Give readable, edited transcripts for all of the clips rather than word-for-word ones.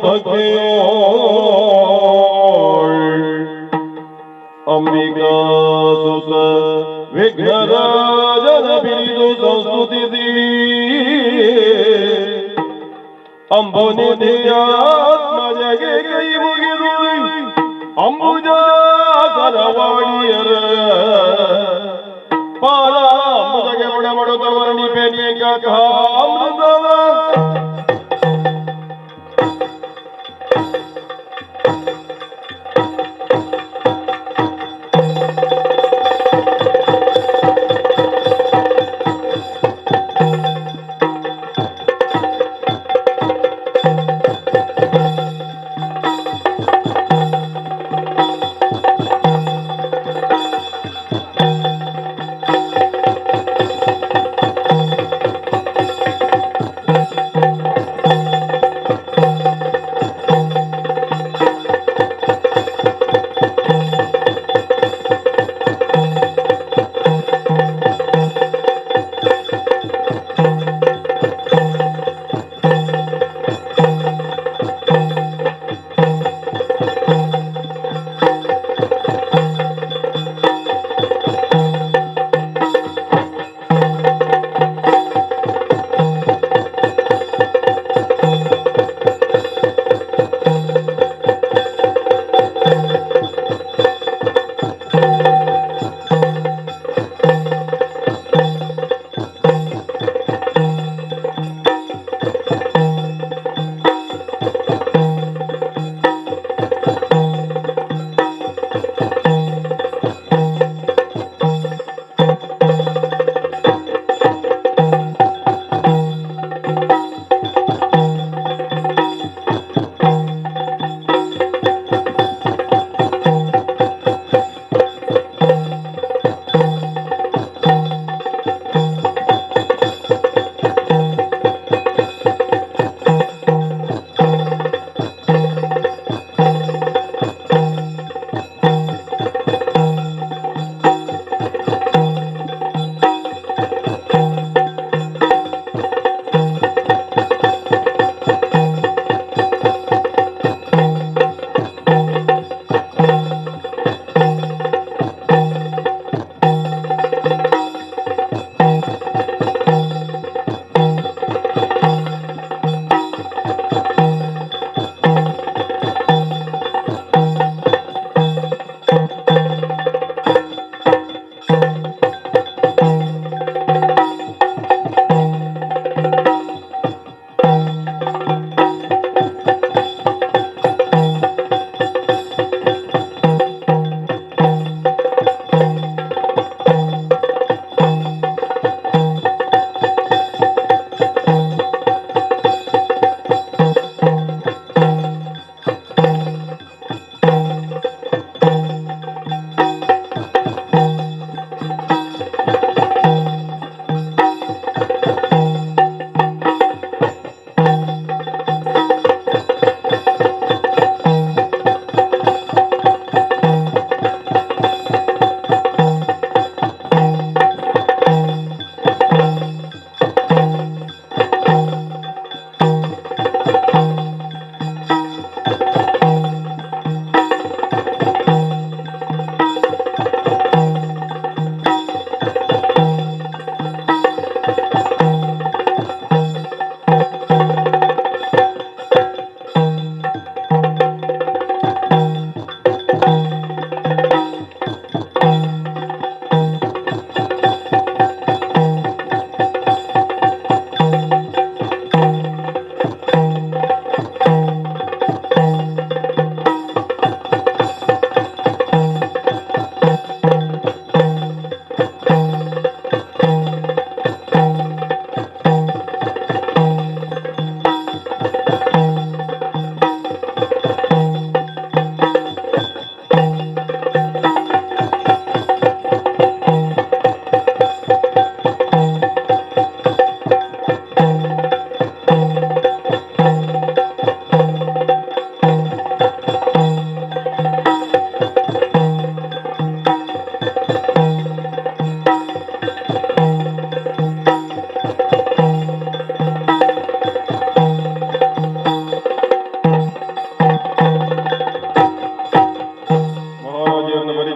ಭಕ್ತಿಯೋ ಅಂಬಿಕಾ ಸುತ ವಿಘ್ನರಾಜನ ಬಿರಿದು ಸಂಸ್ತುತಿಸಿ ಅಂಬುನಿಧಿಯಾತ್ಮಜಗೆ ಕೈ ಮುಗಿದು ಅಂಬುಜಾಸರವಾಣಿಯರ ಪಾದ ಅಂಬುಜಗೆ ಒಡಮಡುತ್ತ ವರ್ಣಿಪೆ ನೀ ಕಥಾಮೃತವ.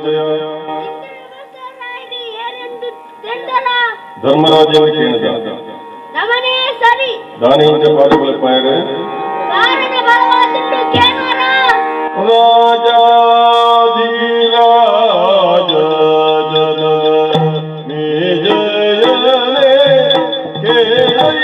ಪರಿಚಯ ಧರ್ಮರಾಜ ಕೇಳಿದ ನಮನೇ ಸರಿ ದಾನಿಂಚ ಪಾಡುಗೊಳ್ಪಾಯರೆ ಕಾರಣ ಬಲವಾದುಂಡು ಕೇನೋರ ರಾಜಾಧಿರಾಜ ಜನ ನಿಜಯನೆ ಕೇಳೈ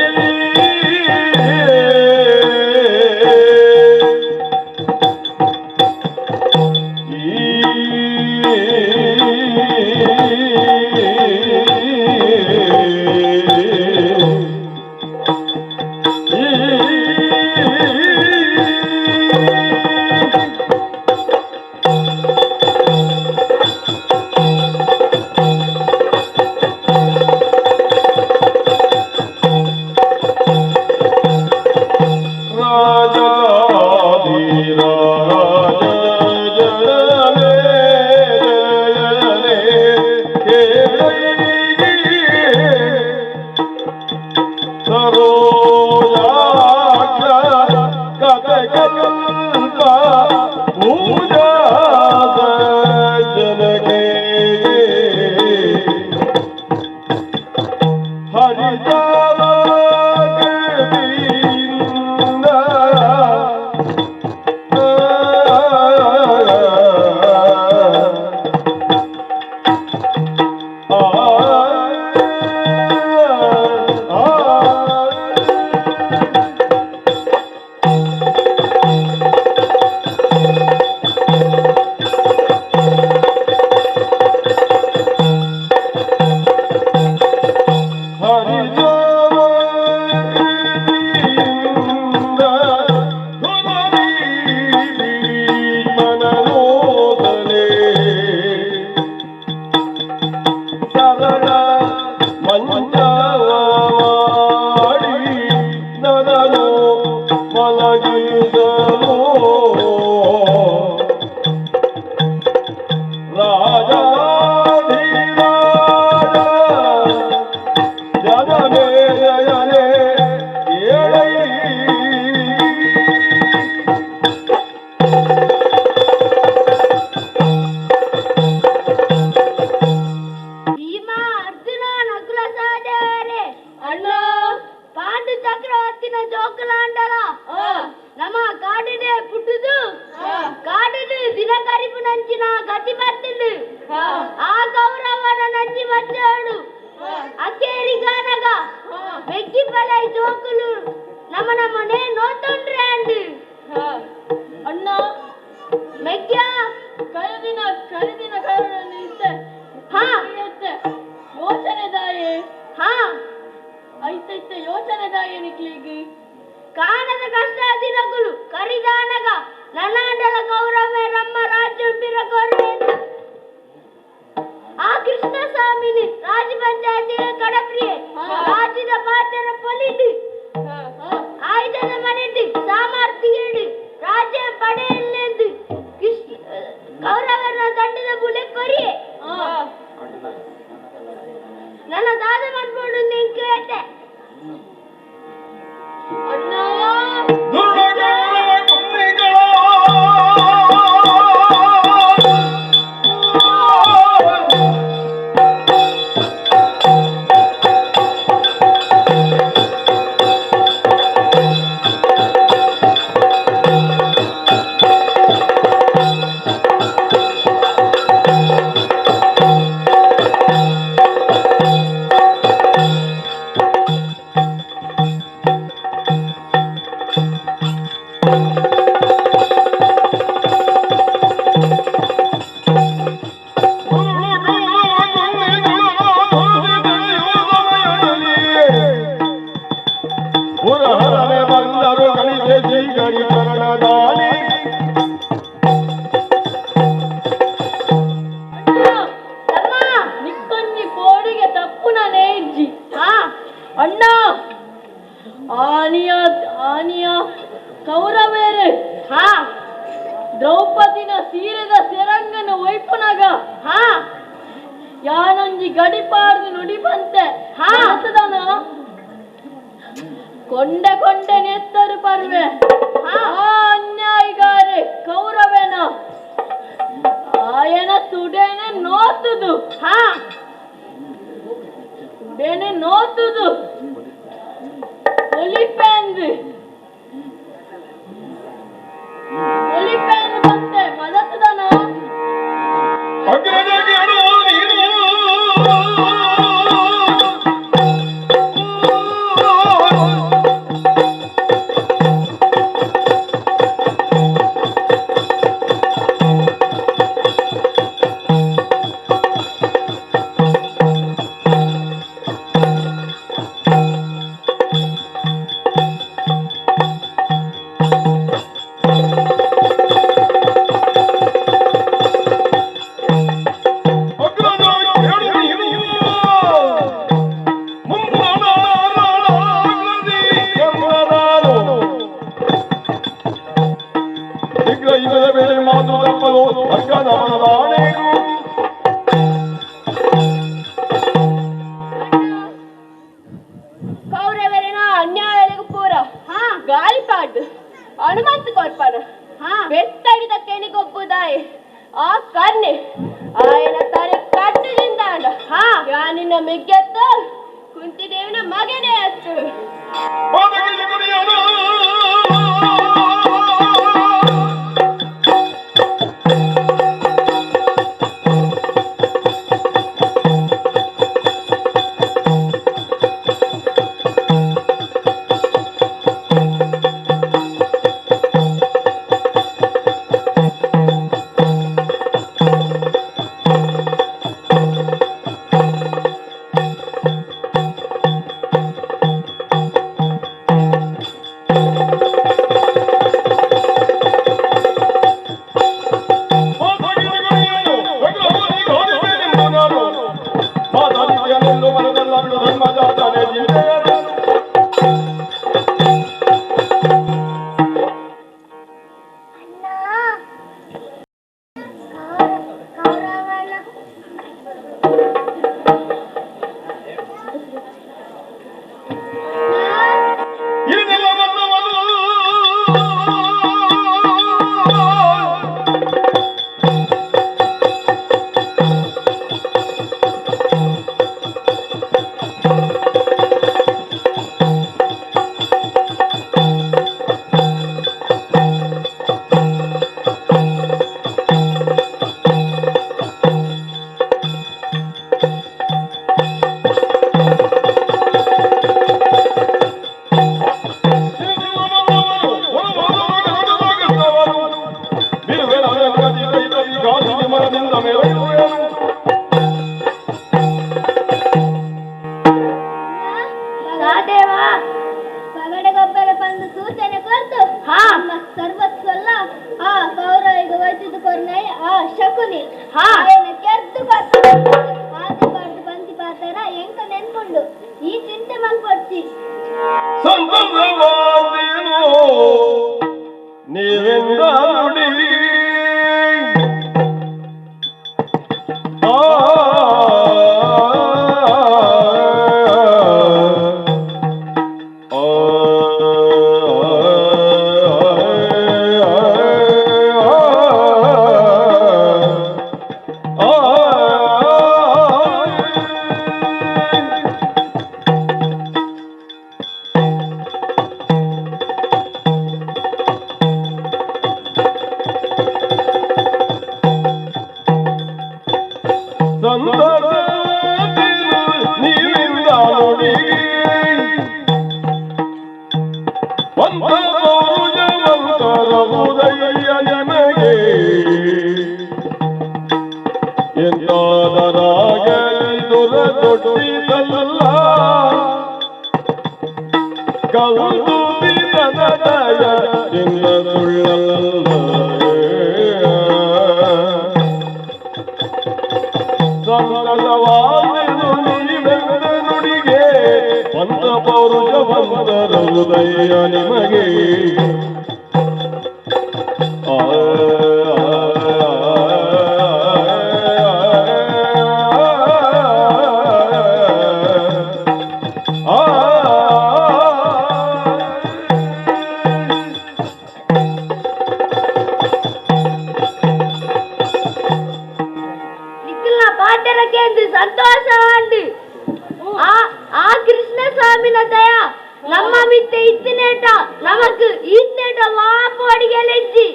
ಭೀಮ ಅರ್ಜುನ ನಕುಲ ಸಹದೇವರೇ ಅಣ್ಣ ಪಾಂಡು ಚಕ್ರವರ್ತಿನ ಜೋಕುಲಾಂಡಲ ನಮ ಕಾಡಿಡೆ ಪುಟ್ಟುದು ಕಾಡಿಡು ದಿನ ಕರಿಪು ನಂಚಿನ ಗತಿ ಬತ್ತುಂಡು ಆ ಗೌರವನ ನಂಜಿ ಬಚ್ಚೋಡು ಅಕೇರಿ ಗಾನಗ ಮೆಗ್ಗಿ ಪಲೈ ಜೋಕುಲು ನಮ ನಮ್ಮನೆ ನೋತೊಂಡ್ರೆ ಅಂಡು ಅಣ್ಣ ಮೆಗ್ಗ್ಯ ಕರೆದಿನ ಕರೆದಿನ ಕಾರಣ ಇತ್ತೆ ಹಾ ಇತ್ತೆ ಯೋಚನೆ ದಾಯೆ ಹಾ ಐತೈತೆ ಯೋಚನೆ ದಾಯೆ ನಿಕ್ಲಿಗೆ ಕಾಣದ ಕಷ್ಟ ದಿನಗಳು ಕರಿದಾನಗ ನನಾಂಡಲ ಗೌರವ ರಮ್ಮ ರಾಜ್ಯ ಕೊರವೇಂದ್ರ ಆ ಕೃಷ್ಣ ಸ್ವಾಮಿನಿ ರಾಜ ಪಂಚಾಯತಿ ಕಡಪ್ರಿಯೆ ರಾಜ್ಯದ ಪಾತ್ರ ಪೊಲಿದು ಆಯುಧದ ಮನೆದು ಸಾಮರ್ಥ್ಯೇಡು ರಾಜ್ಯ ಪಡೆಯಲೆಂದು ಕೃಷ್ಣ ಕೌರವರ ದಂಡದ ಬುಲೆ ಕೊರಿಯೆ ನನ್ನ ದಾದ ಮನ್ಪೋಡು ನಿಂಕೇತೆ ಅಣ್ಣ ಬಂದರು ಕಲಿಸೆ ಶ್ರೀಗರಿ ಚರಣದಾನಿ ತಮ್ಮ ನಿಕ್ಕೊಂಜಿ ಪೋಡಿಗೆ ತಪ್ಪುನ ನೇಜ್ಜಿ ಹಾ ಅಣ್ಣ ಆನಿಯ ಆನಿಯ ಕೌರವೇರೆ ಹಾ ದ್ರೌಪದಿನ ಸೀರೆದ ಸೆರಂಗನ ಒಯ್ಪುನಗ ಹಾ ಯಾನೊಂಜಿ ಗಡಿಪಾರ್ದು ನುಡಿಪಂತೆ ಹಾ. ಮನಸ್ಸುದನ ಕೊಂಡೆ ಕೊಂಡೆ ನೆತ್ತರು ಪರ್ವೆ ಹಾ. ಆ ಅನ್ಯಾಯಿಗಾರೆ ಕೌರವೇನ ಆ ಆಯನ ತುಡೆನೆ ನೋತುದು ಹಾ ತುಡೆನೆ ನೋತುದು ಒಲಿಪೆಂದು ಒಲಿಪೆಂದು ಬಂತೆ ಮದತದನ ಕೌರವರಿನ ಅನ್ಯಾಯಲಿಗೂ ಪೂರ ಗಾಳಿಪಾಡು ಹನುಮಂತ ಕೊರ್ಪನ ಬೆತ್ತಡಿದ ಕೆಣಿಗೊಬ್ಬುದಾಯಿ ಆ ಕನ್ನೆ ಆಯನ ತಲೆ ಕಟ್ಟದಿಂದ ಯಾನಿನ ಮಿಗ್ಗೆತ್ತ ಕುಂತಿದೇವಿನ ಮಗನೇ ಅತ್ತು. ಪಾತೆರಕೇಂದು ಸಂತೋಷವಾಂಡು ಆ ಆ ಕೃಷ್ಣ ಸ್ವಾಮಿನ ದಯ ನಮ್ಮ ಮಿತ್ತೆ ಇತ್ತಿನೇಟ ನಮಕ್ ಈತ್ನೇಟ ವಾಪು ಅಡಿಗೆಲೆಜ್ಜಿ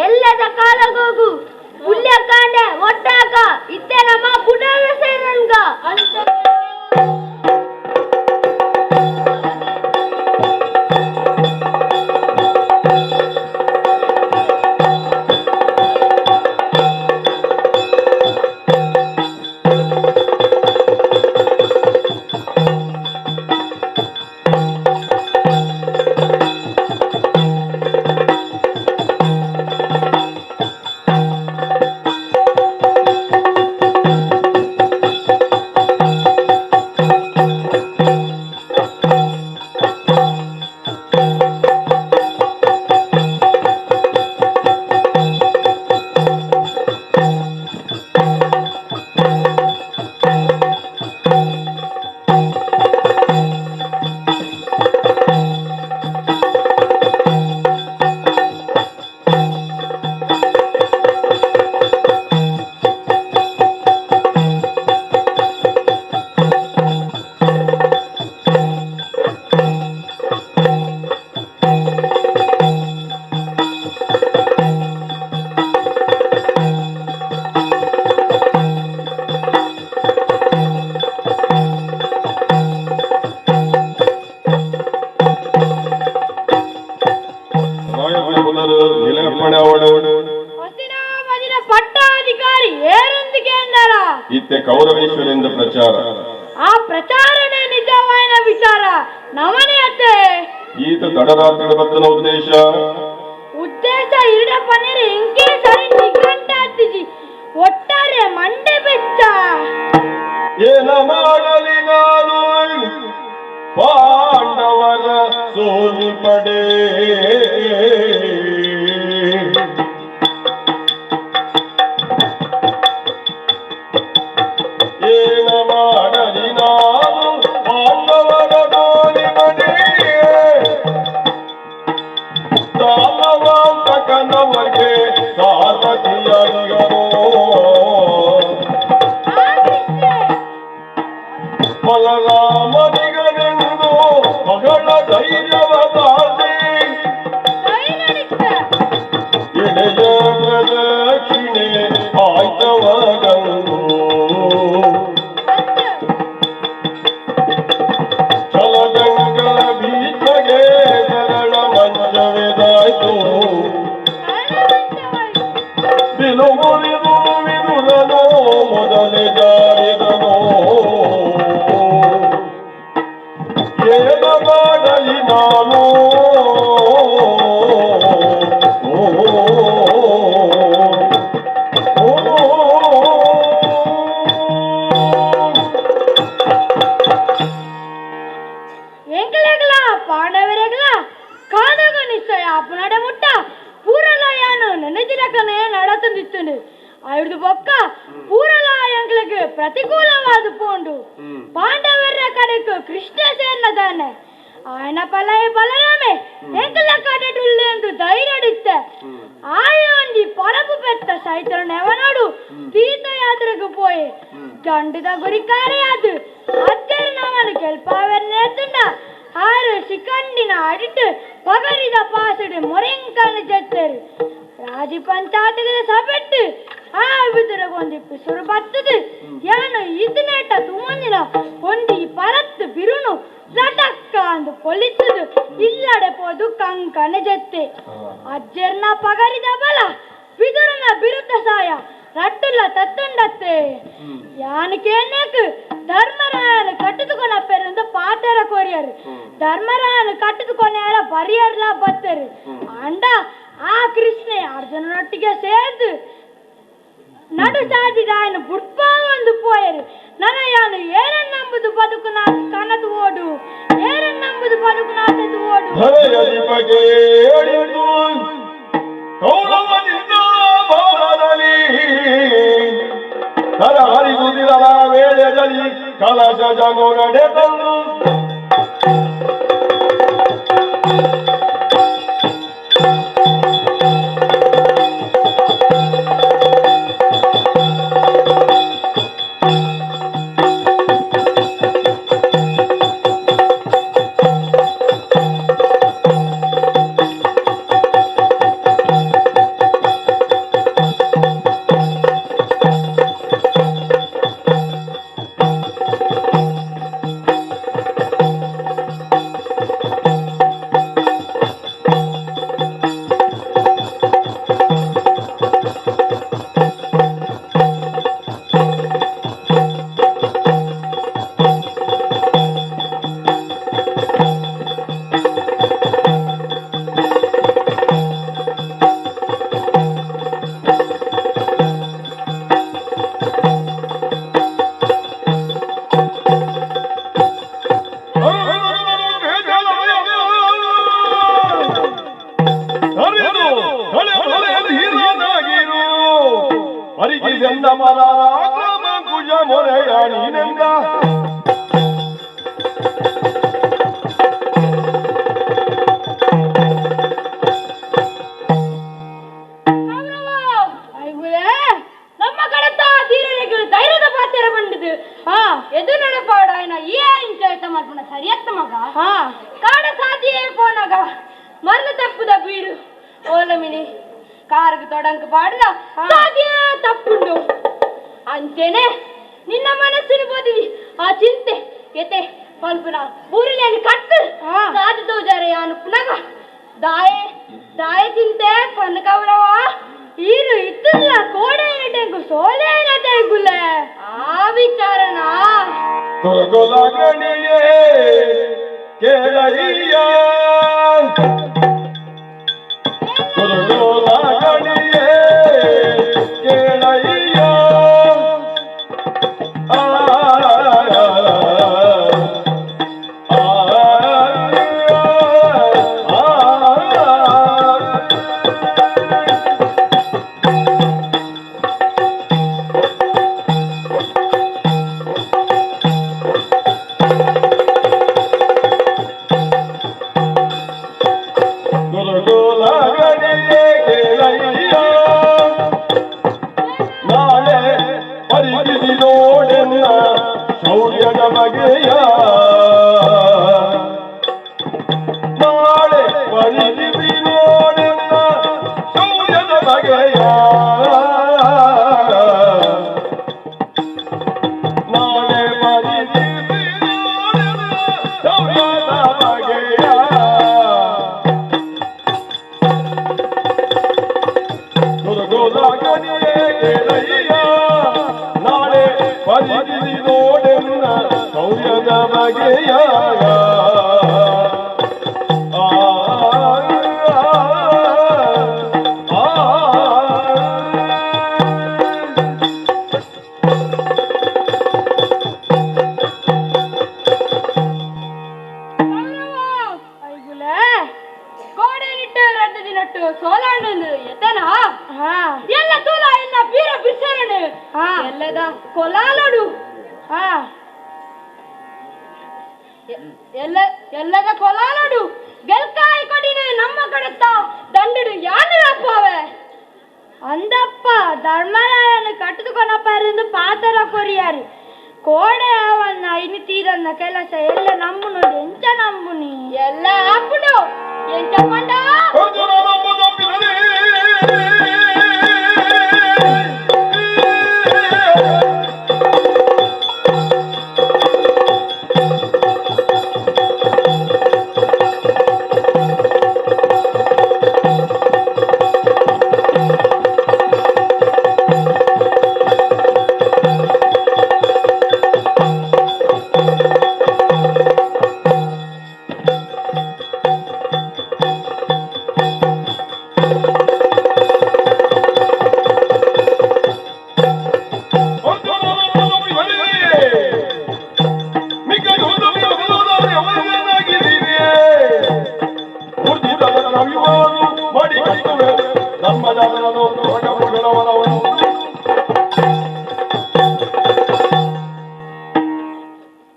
ಎಲ್ಲದ ಕಾಲಗೋಗು ಪುಲ್ಯ ಕಾಂಡೆ ಒಟ್ಟಾಕ ಇತ್ತೆ ನಮ್ಮ ಬುಡದ ಸೇರನ್ಗ ಪಟ್ಟಾಧಿಕಾರಿ ಏರೊಂದಿಗೆ ಅಂದರ ಇತ್ತೆ ಕೌರವೇಶ್ವರಿಂದ ಪ್ರಚಾರ ಆ ಪ್ರಚಾರನೇ ನಿಜವಾದ ವಿಚಾರ ನಮನೆ ಅತ್ತೆ ಈತ ತಡರಾತ್ರಿ ಬತ್ತನ ಉದ್ದೇಶ ಉದ್ದೇಶ ಇರಡ ಪನ್ನೀರ್ ಇಂಕೆ ಸರಿ ನಿಘಂಟ ಹತ್ತಿಜಿ ಒಟ್ಟಾರೆ ಮಂಡೆ ಬೆಚ್ಚ ಏನ ಮಾಡಲಿ ನಾನು ಪಾಂಡವರ ಸೋಲಿ ಪಡೆ ಏನ ಮಾಡಲಿ ನಾನು ಪಾಂಡವರ ಸೋಲಿ ಪಡೆ ದಾನವಾಂತಕನವಗೆ ಸಾರಥಿಯರಿಗರೋ ಬಲರಾಮನಿಗನೆಂದು ಮಗಳ ಧೈರ್ಯವ ತಾಳಿ ಇಡೆಯ ಪ್ರದಕ್ಷಿಣೆ ಆಯ್ತವಗಂದು ಛಲದಂಗಳ ಭೀಷ್ಮಗೆ ಸರಳ ಮಂಚವೆದಾಯ್ತು ಬಿಲು ಮುರಿದು ವಿದುರನೋ ಮೊದಲೇ ಜಾರಿದನೋ ಏನ ಮಾಡಲಿ ನಾನು ಓ, ಓ, ಎಂಕಲೆಗಲ ಪಾಂಡವರೆಗಲ ಕಾದಗ ನಿಶ್ಚಯ ಅಪ್ಪನಡೆ ಮುಟ್ಟ ಪೂರಲ ಯಾನು ನೆನೆಜಿಲಕನೆ ನಡತಂದಿತ್ತುಂಡು ಐದು ಬೊಕ್ಕ ಪೂರಲ ಎಂಕಲೆಗ್ ಪ್ರತಿಕೂಲವಾದ ಪೋಂಡು ಪಾಂಡವರ ಕಡೆಕು ಕೃಷ್ಣ ಸೇರ್ನದಾನೆ ಆಯನ ಪಲಯ ಬಲರಾಮೆ ಎಂಕಲ ಕಡೆಟುಳ್ಳೆ ಎಂದು ಧೈರ್ಯಡಿತ್ತ ಆಯ ಒಂಜಿ ಪರಪು ಪೆತ್ತ ಸೈತರ ನೆವನೋಡು ತೀರ್ಥಯಾತ್ರೆಗೆ ಪೋಯೆ ಚಂಡದ ಗುರಿಕಾರೆಯಾದು ಅಜ್ಜರು ನಮನು ಕೆಲ್ಪಾವೆರ್ ನೇತುಂಡ ಆರು ಶಿಖಂಡಿನ ಅಡಿಟ್ಟು ಪಗರಿದ ಪಾಸಡು ಮೊರೆಂಕನ್ನು ಜತ್ತರು ರಾಜಿ ಪಂಚಾಯತ್ಗಳ ಸಭೆಟ್ಟು ಆ ಬಿದುರಗೊಂದಿ ಪಿಸುರು ಬತ್ತದು ಯಾನು ಇದನ್ನೇಟ ತುಮಂದಿನ ಒಂದಿ ಪರತ್ತು ಬಿರುನು ಲಟಕ್ಕ ಅಂದು ಪೊಲಿತದು ಇಲ್ಲಡೆ ಪೋದು ಕಂಕನೆ ಜತ್ತೆ ಅಜ್ಜರ್ನ ಪಗರಿದ ಬಲ ಬಿದುರನ ಬಿರುತ ಸಾಯ ರಟ್ಟುಲ್ಲ ತತ್ತುಂಡತ್ತೆ ಯಾನು ಕೇನೇಕು ಧರ್ಮರಾಯನ ಕಟ್ಟುಕೊನ ಪೆருந்து ಪಾತೆರ ಕೊರಿಯರು ಧರ್ಮರಾಯನ ಕಟ್ಟುಕೊನೆಯರ ಬರಿಯರ್ಲ ಬತ್ತರು ಅಂಡ ಆ ಕೃಷ್ಣೆ ಅರ್ಜುನನೊಟ್ಟಿಗೆ ಸೇರ್ದು ನಡು ಸಾದಿದಾಯನ ಬುಡ್ಪ ಒಂದು ಪೋಯರು ನನ ಯಾನು ಏರನ್ ನಂಬುದು ಬದುಕು ನಾ ಕನದು ಓಡು ಏರನ್ ನಂಬುದು ಬದುಕು ನಾಸದು ಓಡು ಧರೆಯದಿ ಬಗೆಯಡಿದು ಕೌರವನಿಂದ ಭಾರದಲ್ಲಿ ಧರ ಹರಿಗುದಿರಲ ವೇಳೆಯಲ್ಲಿ ಕಲಶ ಜಗೊರಡೆ ತಂದು ನಿಜ ಮೊರೆಯ ನೀನೆಂದ. ನಮ್ಮ ಕಡತ ಧೀರರಿಗೆ ಧೈರ್ಯದ ಪಾತ್ರ ಬಂದಿದ್ದು. ಎದು ನಡಪಾಡ ಈ ಇಂಚ ಮಲ್ಪುಣ ಸರಿಯತ್ತ ಮಗ. ಕಾಡ ಸಾದಿಯೇ ಪೋನಗ ಮರಳು ತಪ್ಪುದ ಬೀರು ಓಲಮಿನಿ ಕಾರ್ಗ್ ತೊಡಂಕ ಪಾಡದ ಸಾದಿಯೇ ತಪ್ಪುಂಡು ಅಂಚೇನೆ ನಿನ್ನ ಮನಸ್ಸಿನ ಬೋದಿದಿ ಆ ಚಿಂತೆ ಎತೆ ಪಲ್ಪುನ ಊರಿನಲ್ಲಿ ಕಟ್ಟು ಸಾದಿ ತೋಜಾರೆ ಅನುಪುನಗ ದಾಯೆ ದಾಯೆ ಚಿಂತೆ ಪನ್ನ ಕೌರವ ಈರು ಇತ್ತಲ್ಲ ಕೋಡೆ ಟೆಂಗು ಸೋಲೆ ಟೆಂಗುಲೆ ಆ ವಿಚಾರನಾ ಗುರುಗುಲಗಣಿಯೇ ಕೇಳಯ್ಯ, ಗುರುಗುಲಗಣಿಯೇ ಕೇಳಯ್ಯ, ಆ ಆ ಆ. ಗುರುಗುಲಗಣಿಯೇ ಕೇಳಯ್ಯ, ನಾಳೆ ಪರಿಗಿಸಿ ನೋಡೆನ್ನ ಶೌರ್ಯದ ಬಗೆಯ, ನಾಳೆ ಪರಿಗಿಸಿ ನೋಡೆನ್ನ ಶೌರ್ಯದ ಬಗೆಯ, ನಾಳೆ ಪರಿಗಿಸಿ ನೋಡೆನ್ನ ಶೌರ್ಯದ ಬಗೆಯ. ಗುರುಗುಲಗಣಿಯೇ ಕೇಳಯ್ಯ, ನಾಳೆ ಪರಿಗಿಸಿ ನೋಡೆನ್ನ ಶೌರ್ಯದ ಬಗೆಯ. ಆ ಆ ಆ. ಐಗುಲೆ ಕೋಡೆ ನಿಟ್ಟು ರಡ್ಡು ದಿನಟ್ಟು ಸೋಲಾಂಡು ಎತ್ತನಾ ಎಲ್ಲ ತೂಲ ಎನ್ನ ಬೀರ ಬಿರ್ಸರಣು ಎಲ್ಲದ ಕೊಲಾಲಡು ಎಲ್ಲ ಎಲ್ಲದ ಕೊಲಾಲಡು ಗೆಲ್ಕಾಯಿ ಕೊಡಿನ ನಮ್ಮ ಕಡತ್ತ ದಂಡಡು ಯಾನಪ್ಪಾವೆ ಅಂದಪ್ಪ ಧರ್ಮರಾಯನ ಕಟ್ಟುಕೊನಪ್ಪ ಇருந்து ಪಾತರ ಕೊರಿಯಾರು ಕೋಡೆ ಅವನ್ನ ಇನಿ ತೀರನ್ನ ಕೆಲಸ ಎಲ್ಲ ನಂಬುನು ಎಂಚ ನಂಬುನಿ ಎಲ್ಲ ಆಪುಡು ಎಂಚ ಪಂಡ.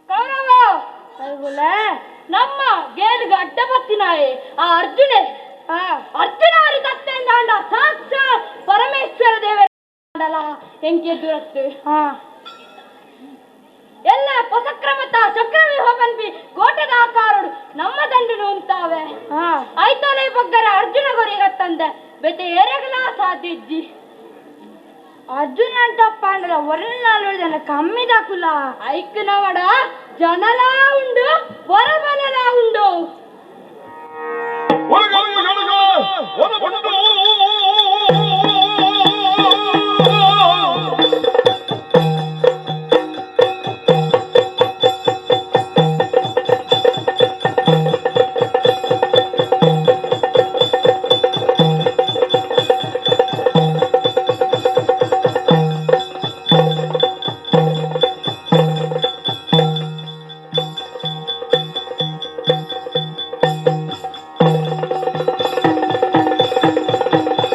ಕೌರವ ನಮ್ಮ ಗೇಲಿಗೆ ಅಡ್ಡ ಬತ್ತಿನಾಯೆ ಆ ಅರ್ಜುನೆ. ಅರ್ಜುನ ಅವರಿ ತತ್ತೆಂದ ಅಂಡ ಸಾಕ್ಷಾತ್ ಪರಮೇಶ್ವರ ದೇವರ ಎಂಕೆ ದುರತ್ತು ಎಲ್ಲ ಪಸಕ್ರಮತ ಚಕ್ರವ್ಯೂಹ ಬನ್ಪಿ ಗೋಟದ ಆಕಾರಡು ನಮ್ಮ ದಂಡನು ಅಂತಾವೆ. ಐತೋಲೆ ಬಗ್ಗರ ಅರ್ಜುನ ಗೊರಿಗತ್ತಂದೆ ಬೆತೆ ಏರಗಲ ಸಾಧಿಜ್ಜಿ ಅರ್ಜುನ ಅಂತಪ್ಪ ಅಂದ್ರೆ ಒರನಾಳು ಕಮ್ಮಿದ ಕುಲ ಐಕ್ನವಡ ಜನಲಾ ಉಂಡು ಹೊರಬಲಲಾ ಉಂಡು. ಆ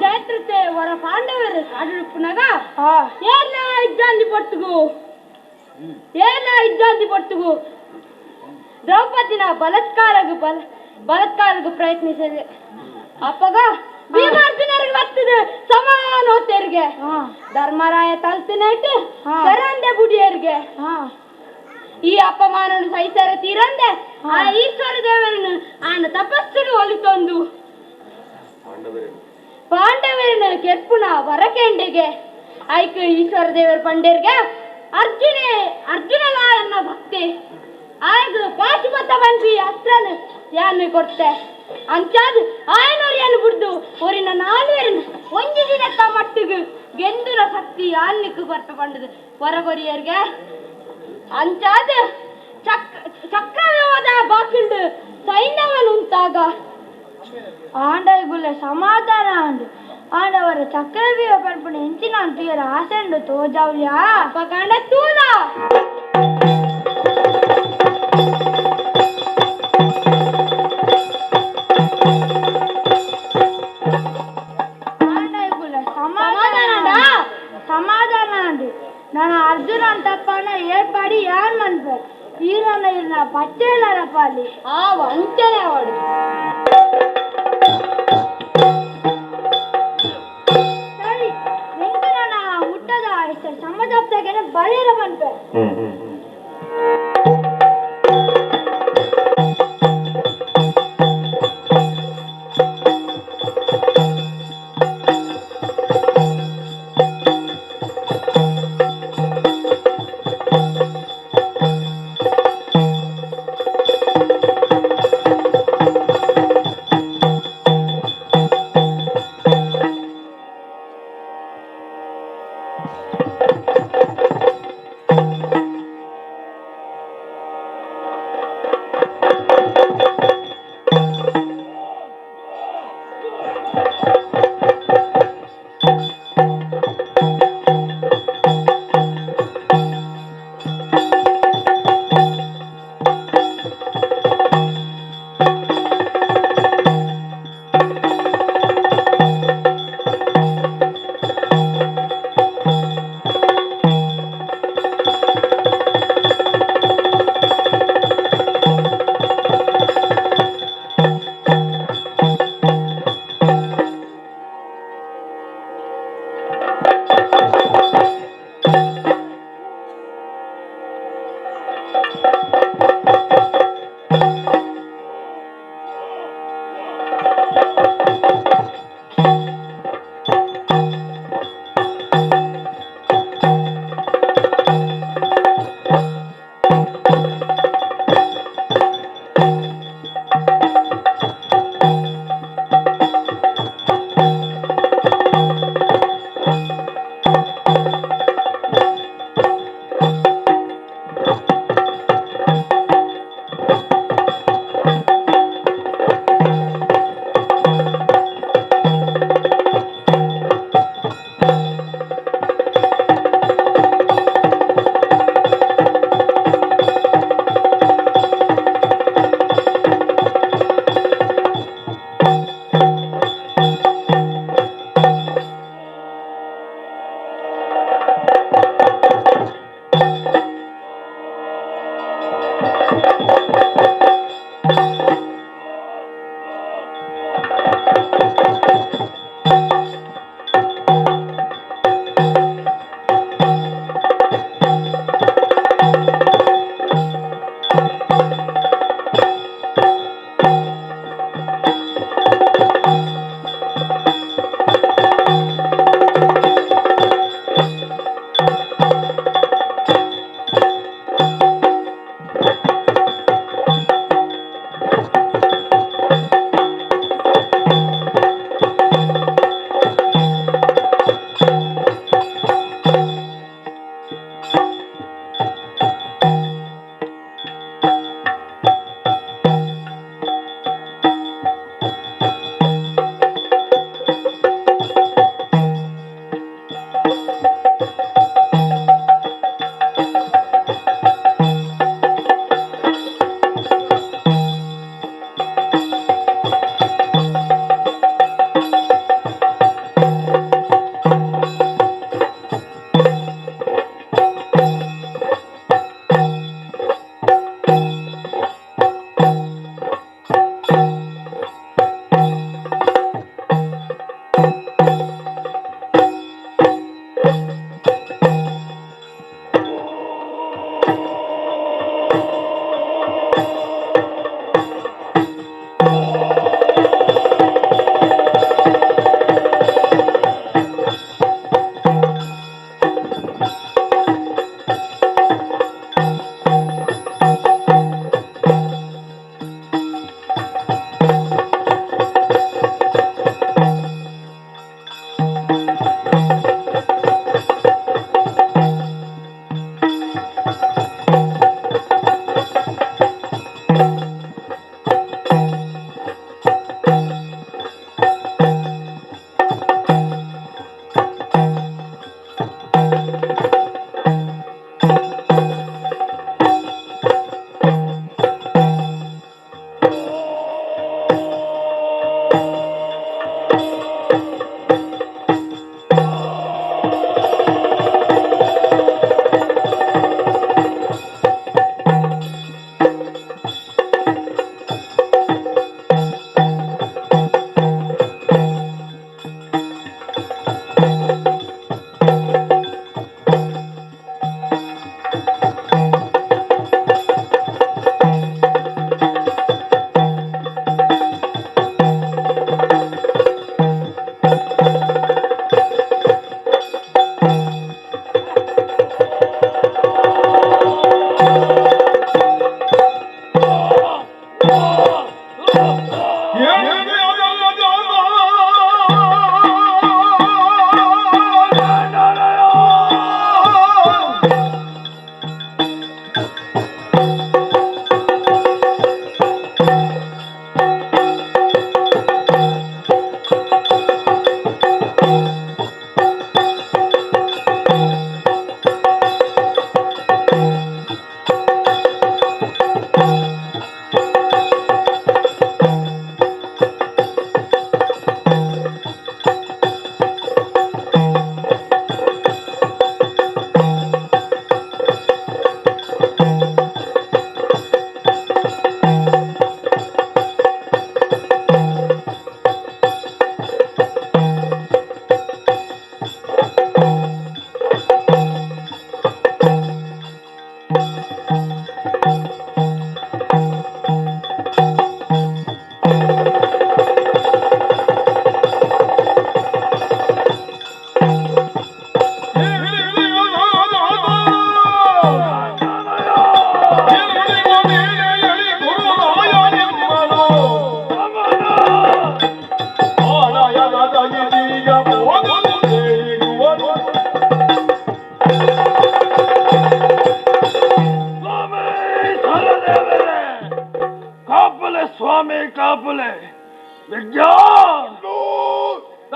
ಜಯತ್ರತೆ ವರ ಪಾಂಡವರು ಕಾಡುಪ್ಪುನಾಗ ಏನ ಇಜ್ಜಾಂದಿ ಪೊರ್ತುಗು ಏನ ಇಜ್ಜಾಂದಿ ಪೊರ್ತುಗು ದ್ರೌಪದಿನ ಬಲತ್ಕಾರಗು ಬಲತ್ಕಾರಗು ಪ್ರಯತ್ನಿಸಿದೆ. ಅಪ್ಪಗ ಭೀಮಾರ್ಜುನರಿಗೆ ಬರ್ತದೆ ಸಮಾನೋತೆರಿಗೆ ಧರ್ಮರಾಯ ತಲ್ತಿನೈಟ್ ಸರಂದೆ ಬುಡಿಯರಿಗೆ ಈ ಅಪಮಾನನು ಸಹಿಸರ ತೀರಂದೆ ಆ ಈಶ್ವರ ದೇವರನ್ನು ಆನ ತಪಸ್ಸುಡು ಒಲಿತೊಂದು ಪಾಂಡವರನ್ನು ಕೆರ್ಪುನ ವರಕೆಂಡೆಗೆ ಐಕ್ ಈಶ್ವರ ದೇವರ ಪಂಡೇರ್ಗೆ ಅರ್ಜುನೆ ಅರ್ಜುನಲ ಎನ್ನ ಭಕ್ತಿ ಆಯ್ದು ಪಾಶುಪತ ಬಂದ್ವಿ ಅಸ್ತ್ರನ ಯಾನು ಕೊಡ್ತೆ ಅಂಚಾದ್ ಆಯನೋರಿಯನ್ನು ಬಿಡ್ದು ಒರಿನ ನಾಲ್ವೇರನ್ ಒಂಜಿ ದಿನತ್ತ ಮಟ್ಟಿಗೆ ಗೆಂದುನ ಶಕ್ತಿ ಯಾನ್ನಿಕ್ಕು ಕೊರ್ತ ಪಂಡದು ಹೊರಗೊರಿಯರ್ಗೆ ಅಂಚಾದ ಚಕ್ರವ್ಯೂಹದ ಬಾಕಿಲ್ಡು ಸೈನ್ಯವನು ಉಂಟಾಗ ಆಂಡಗುಲ ಸಮಾಧಾನ ಅಂಡು ಆಂಡವರ ಚಕ್ರವ್ಯೂಹ ಪನ್ಪುನ ಎಂಚಿನ ಅಂತುಯರ ಆಸೆಂಡು ತೋಜಾವ್ಲ್ಯಾ ಅಪಗಣ ತೂಲ ಆಂಡಗುಲ ಸಮಾಧಾನ ಸಮಾಧಾನ ಅಂಡು ನಾನು ಅರ್ಜುನ ಅಂತಪ್ಪನ ಏರ್ಪಾಡಿ ಯಾನ್ ಮನ್ಪೆ ಈರನ ಇರ್ನ ಪಚ್ಚೆಲ್ಲರಪ್ಪ ಅಲ್ಲಿ ಆ ವಂಚನೆ ಅವಳು. ಸರಿ ನಿಂತು ನನ್ನ ಹುಟ್ಟದ ಸಮಾಜಾಪ್ತಾಗೆ ಬರೆಯರ ಮನ್ಪೆ.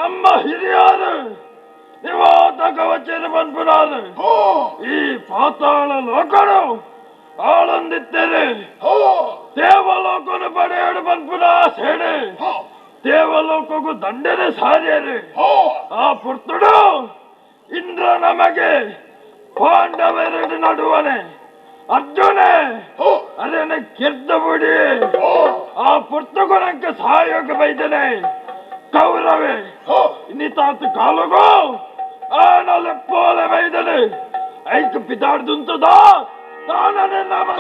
ನಮ್ಮ ಹಿರಿಯರು ನಿವಾತ ಕವಚರು ಪನ್ಪುನಾರು ಈ ಪಾತಾಳ ಲೋಕನು ಆಳೊಂದಿತ್ತೇನೆ ದೇವಲೋಕನು ಪಡೆಯಡು ಪನ್ಪುನ ಸೇನೆ ದೇವಲೋಕಕ್ಕೂ ದಂಡನೆ ಸಾರಿಯರು ಆ ಪುರ್ತುಡು ಇಂದ್ರ ನಮಗೆ ಪಾಂಡವರೆಡು ನಡುವನೆ ಅರ್ಜುನೆ ಅದನ್ನ ಕಿರ್ದು ಬಿಡಿ ಆ ಪುರ್ತುಗುಣಕ್ಕೆ ಸಹಾಯಕ ಬೈದನೆ ಕೌರವೆ ಇನ್ನಿತಾತ ಕಾಲಗೋ ಆನಲೆಪ್ಪೋಲೆ ಬೈದನೆ ಐಕ್ ಪಿತಾಡ್ದುಂತದ ತಾನನೆ ನಮ್ಮ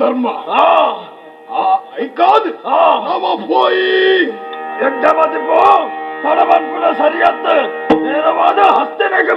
ಧರ್ಮ ಕಾದು ಪೋಯಿ ಎಡ್ಡ ಮತಿಪು ತಡಮನ್ಪುನ ಸರಿಯತ್ತು ನೇರವಾದ ಹಸ್ತಿನಗೆ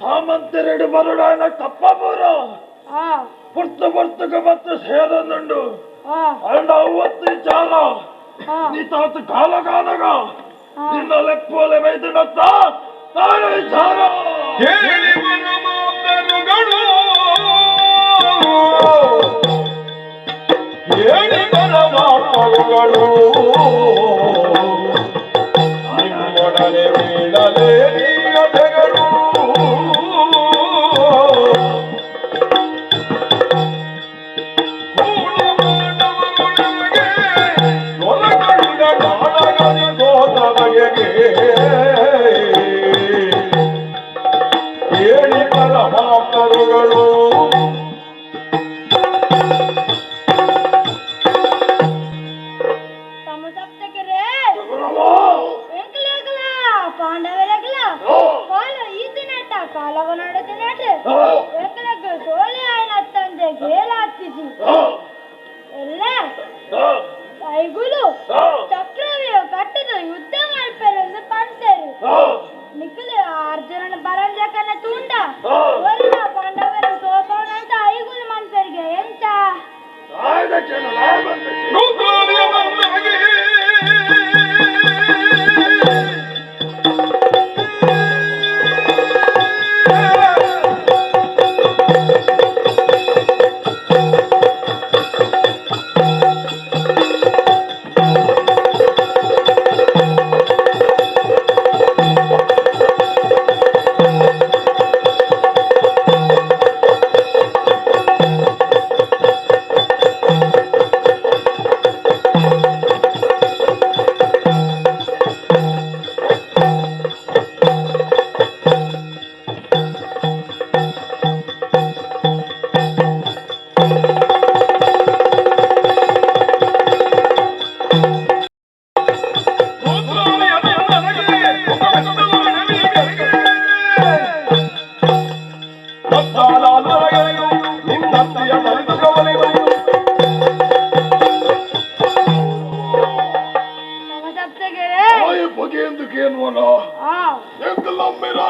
ಸಾಮಂತರೆಡು ಬರುಡಾನ ತಪ್ಪಬೂರ ಪುರ್ತು ಪುರ್ತಕ ಮತ್ತು ಸೇರನುಂಡು ಅಂಡ ಅವತ್ತು ವಿಚಾರ ನೀ ತಾತು ಕಾಲಗಾನಗ ನಿನ್ನ ಲೆಪ್ಪೋಲೆ ಬೈದುನತ್ತ ತಾನು ವಿಚಾರ ಹೇಳಿ ಬರಮಾತರುಗಳು ಹೇಳಿ ಬರಮಾತರುಗಳು ನಿಮ್ಮೊಡನೆ ಬೀಳಲೇ ನೀಯತೆಗಳು ಹೇಳಿ ಪರಮಾತ್ಮರುಗಳು ಐಗುಲು ಚಕ್ರವ್ಯೂಹ ಕಟ್ಟದ ಯುದ್ಧ ಮಾಡ್ಪೇರೆಂದು ಪಂತರು.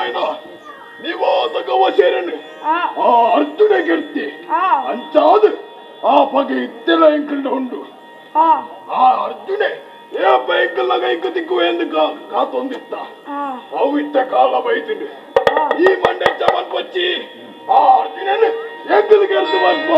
ಪುತ್ರನಾಯನ ನಿವಾಸಕವ ಶರಣು ಆ ಅರ್ಜುನ ಕೀರ್ತಿ ಅಂಚಾದ ಆ ಪಗೆ ಇತ್ತೆಲ್ಲ ಎಂಕಲ್ಡ ಉಂಡು ಆ ಅರ್ಜುನೆ ಏ ಬೈಕಲ್ಲ ಕೈಕ ತಿಕ್ಕು ಎಂದು ಕಾತೊಂದಿತ್ತ ಅವು ಇತ್ತ ಕಾಲ ಬೈತಿಂಡು ಈ ಮಂಡೆ ಚಮನ್ ಪಚ್ಚಿ ಆ ಅರ್ಜುನನು ಎಂಕಲ್ ಕೆರ್ದು ಬರ್ಪ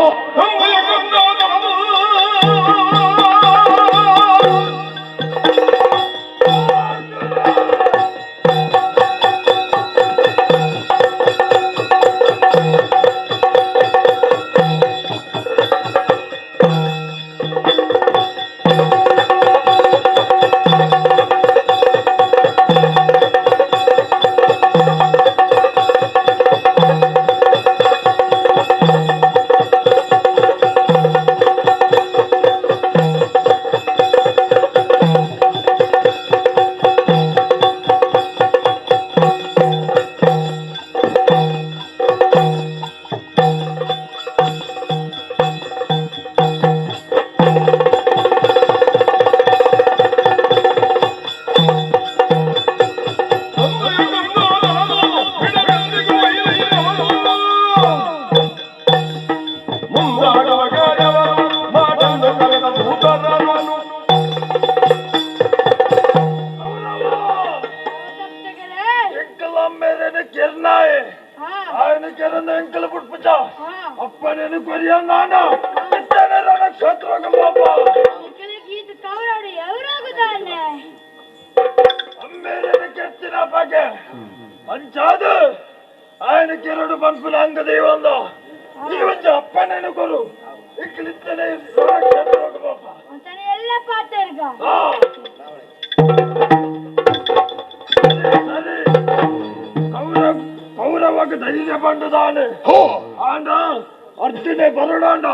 ಅರ್ಜುನೆ ಬರೋಣ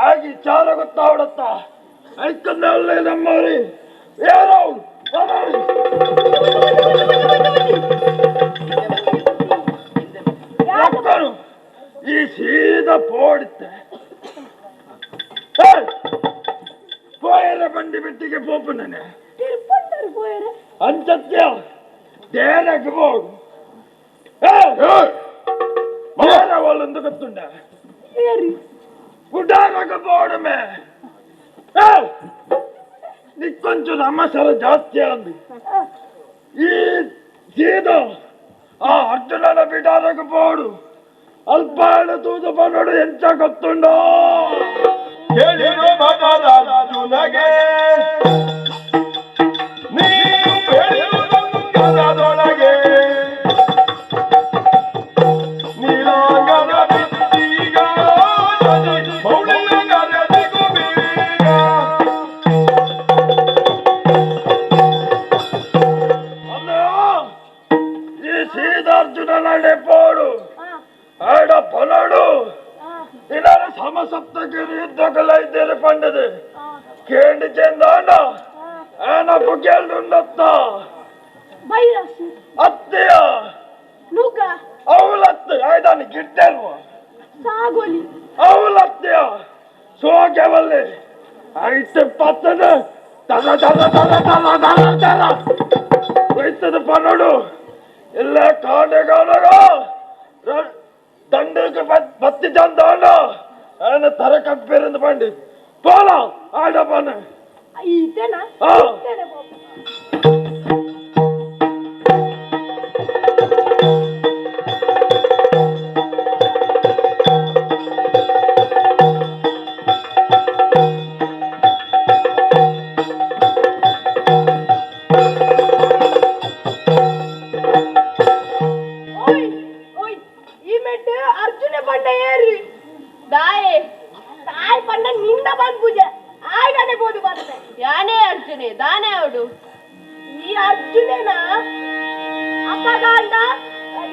ಆಗಿ ಚಾರ ಗೊತ್ತಾವಡತ್ತ ಐಕಂದಲ್ಲೇ ನಮ್ಮವ್ರಿ ಯಾರೋ ಈ ಸೀದಾ ಪೋಡಿತ್ತೆ ಪೋಯರ ಬಂಡಿ ಬಿಟ್ಟಿಗೆ ಪೋಪುನೇ ಅಂಚತ್ಯ ದೇರಕ್ಕೆ ಹೋಗು వాళ్ళు ಗೊತ್ತುಂಡ ಗುಡ್ಡಾರಕ್ಕೆ ನೀ ನಮಸರ ಜಾಸ್ತಿ ಅಂದು ಈ ಸೀದ ಆ ಅರ್ಜುನನ ಬಿಡಾರಕ್ಕೆ ಪೋಡು ಅಲ್ಪಾಣ ತೂದು ಬನ್ನೋಡು ಎಂಚ ಗೊತ್ತುಂಡೋ ಕೇಳಿರೋ ಅರ್ಜುನಗೆ ನೀನು ಬೇಡಿರುವುದೊಳಗೆ ಸಮಸಪ್ತಗಿರಿ ಯುದ್ಧಗಳ ಇದ್ದೀರಿ ಪಂಡದು ಕೇಂಡಿ ಚೆಂದಾಂಡ ಏನಪ್ಪು ಕೇಳ್ದುಂಡತ್ತ ಅತ್ತೆಯ ಅವಲತ್ತು ಆಯ್ದಾನಿ ಗಿಡ್ಡಲ್ವ ಸಾಗೋಲಿ ಅವಲತ್ತೆಯ ಸೋಗೆವಲ್ಲಿ ಐತೆ ಪತ್ತದ ತಲ ತಲ ತಲ ತಲ ತಲ ತಲ ಹೋಯ್ತದ ಪನ್ನೋಡು ಇಲ್ಲ ಕಾಂಡೆಗಾಡಗ ದಂಡಕ್ಕೆ ಬತ್ತಿ ಚಂದಾಂಡ ఆయన తర కప్పిరింది పండి పోలా ఆడ పని ఇతేనా ಅರ್ಜುನ ಬಂಡ ಏರಿ ದಾಯೆ ತಾಯಿ ಪಂಡ ನಿಂದ ಬಂದ್ ಪೂಜೆ ಆಯ್ದಾನೆ ಬೋದು ಬರ್ತೆ ಯಾನೇ ಅರ್ಜುನೆ ದಾನೆ ಅವಡು ಈ ಅರ್ಜುನೇನ ಅಪಗಾಂಡ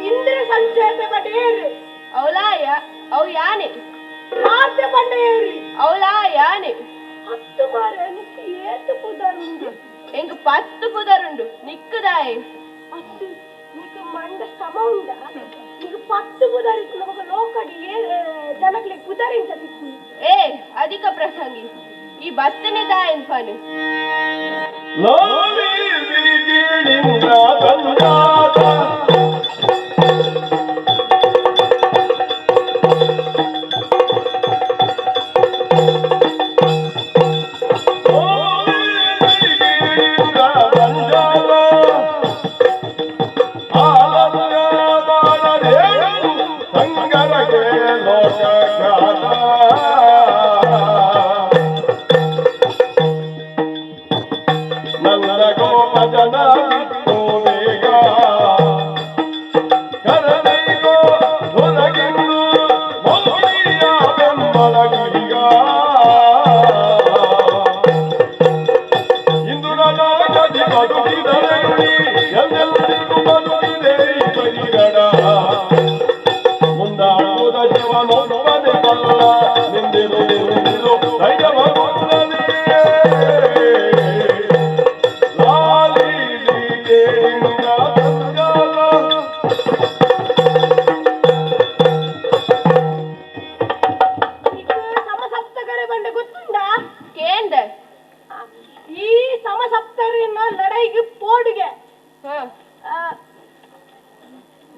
ಇಂದ್ರ ಸಂಚೇತ ಪಡೇರಿ ಅವಲಾಯ ಅವು ಯಾನೆ ಮಾತೆ ಪಂಡೇರಿ ಅವಲಾ ಯಾನೆ 10 ಮಾರ ನಿಕ್ಕು ಏತು ಪುದರುಂಡು ಎಂಕ್ 10 ಪುದರುಂಡು ನಿಕ್ಕುದಾಯೆ 10 ನಿಕ್ಕು ಮಂಡ ಸಮ ಉಂಡ ನಿಕ್ಕು 10 ಪುದರಿತ್ತು ನಮಗ ಲೋಕಡಿ ಜನಕ್ಲೆ ಪುದರಿಂಚ ತಿಕ್ಕು ಏ ಅಧಿಕ ಪ್ರಸಂಗಿ ಈ ಬತ್ತನೆ ದಾಯನ್ ಫಾನು ಲಾಲಿ ಗಿಳಿಂದ್ರ ತಂದಾದ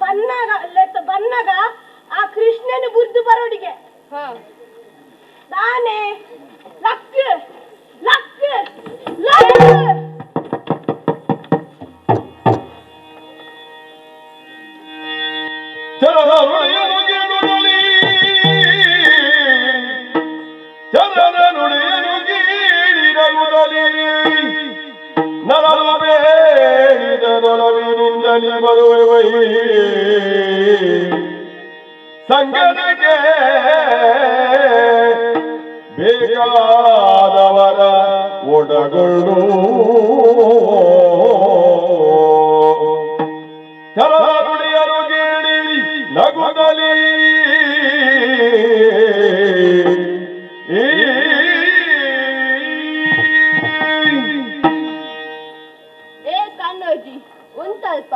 ಬನ್ನಾಗ ಲೆತ್ತ ಬನ್ನಾಗ ಆ ಕೃಷ್ಣನ ಬುರ್ದು ಬರೋಡಿಗೆ ದಾನೆ luck luck luck ಸಂಗನಿಗೆ ಬೇಕಾದವರ ಒಡಗೊಳ್ಳು ಚರನುಡಿಯರು ಗೇಳಿ ನಗುದಲಿ ಏ ಕಣ್ಣೋಜಿ ಉಂತಲ್ಪ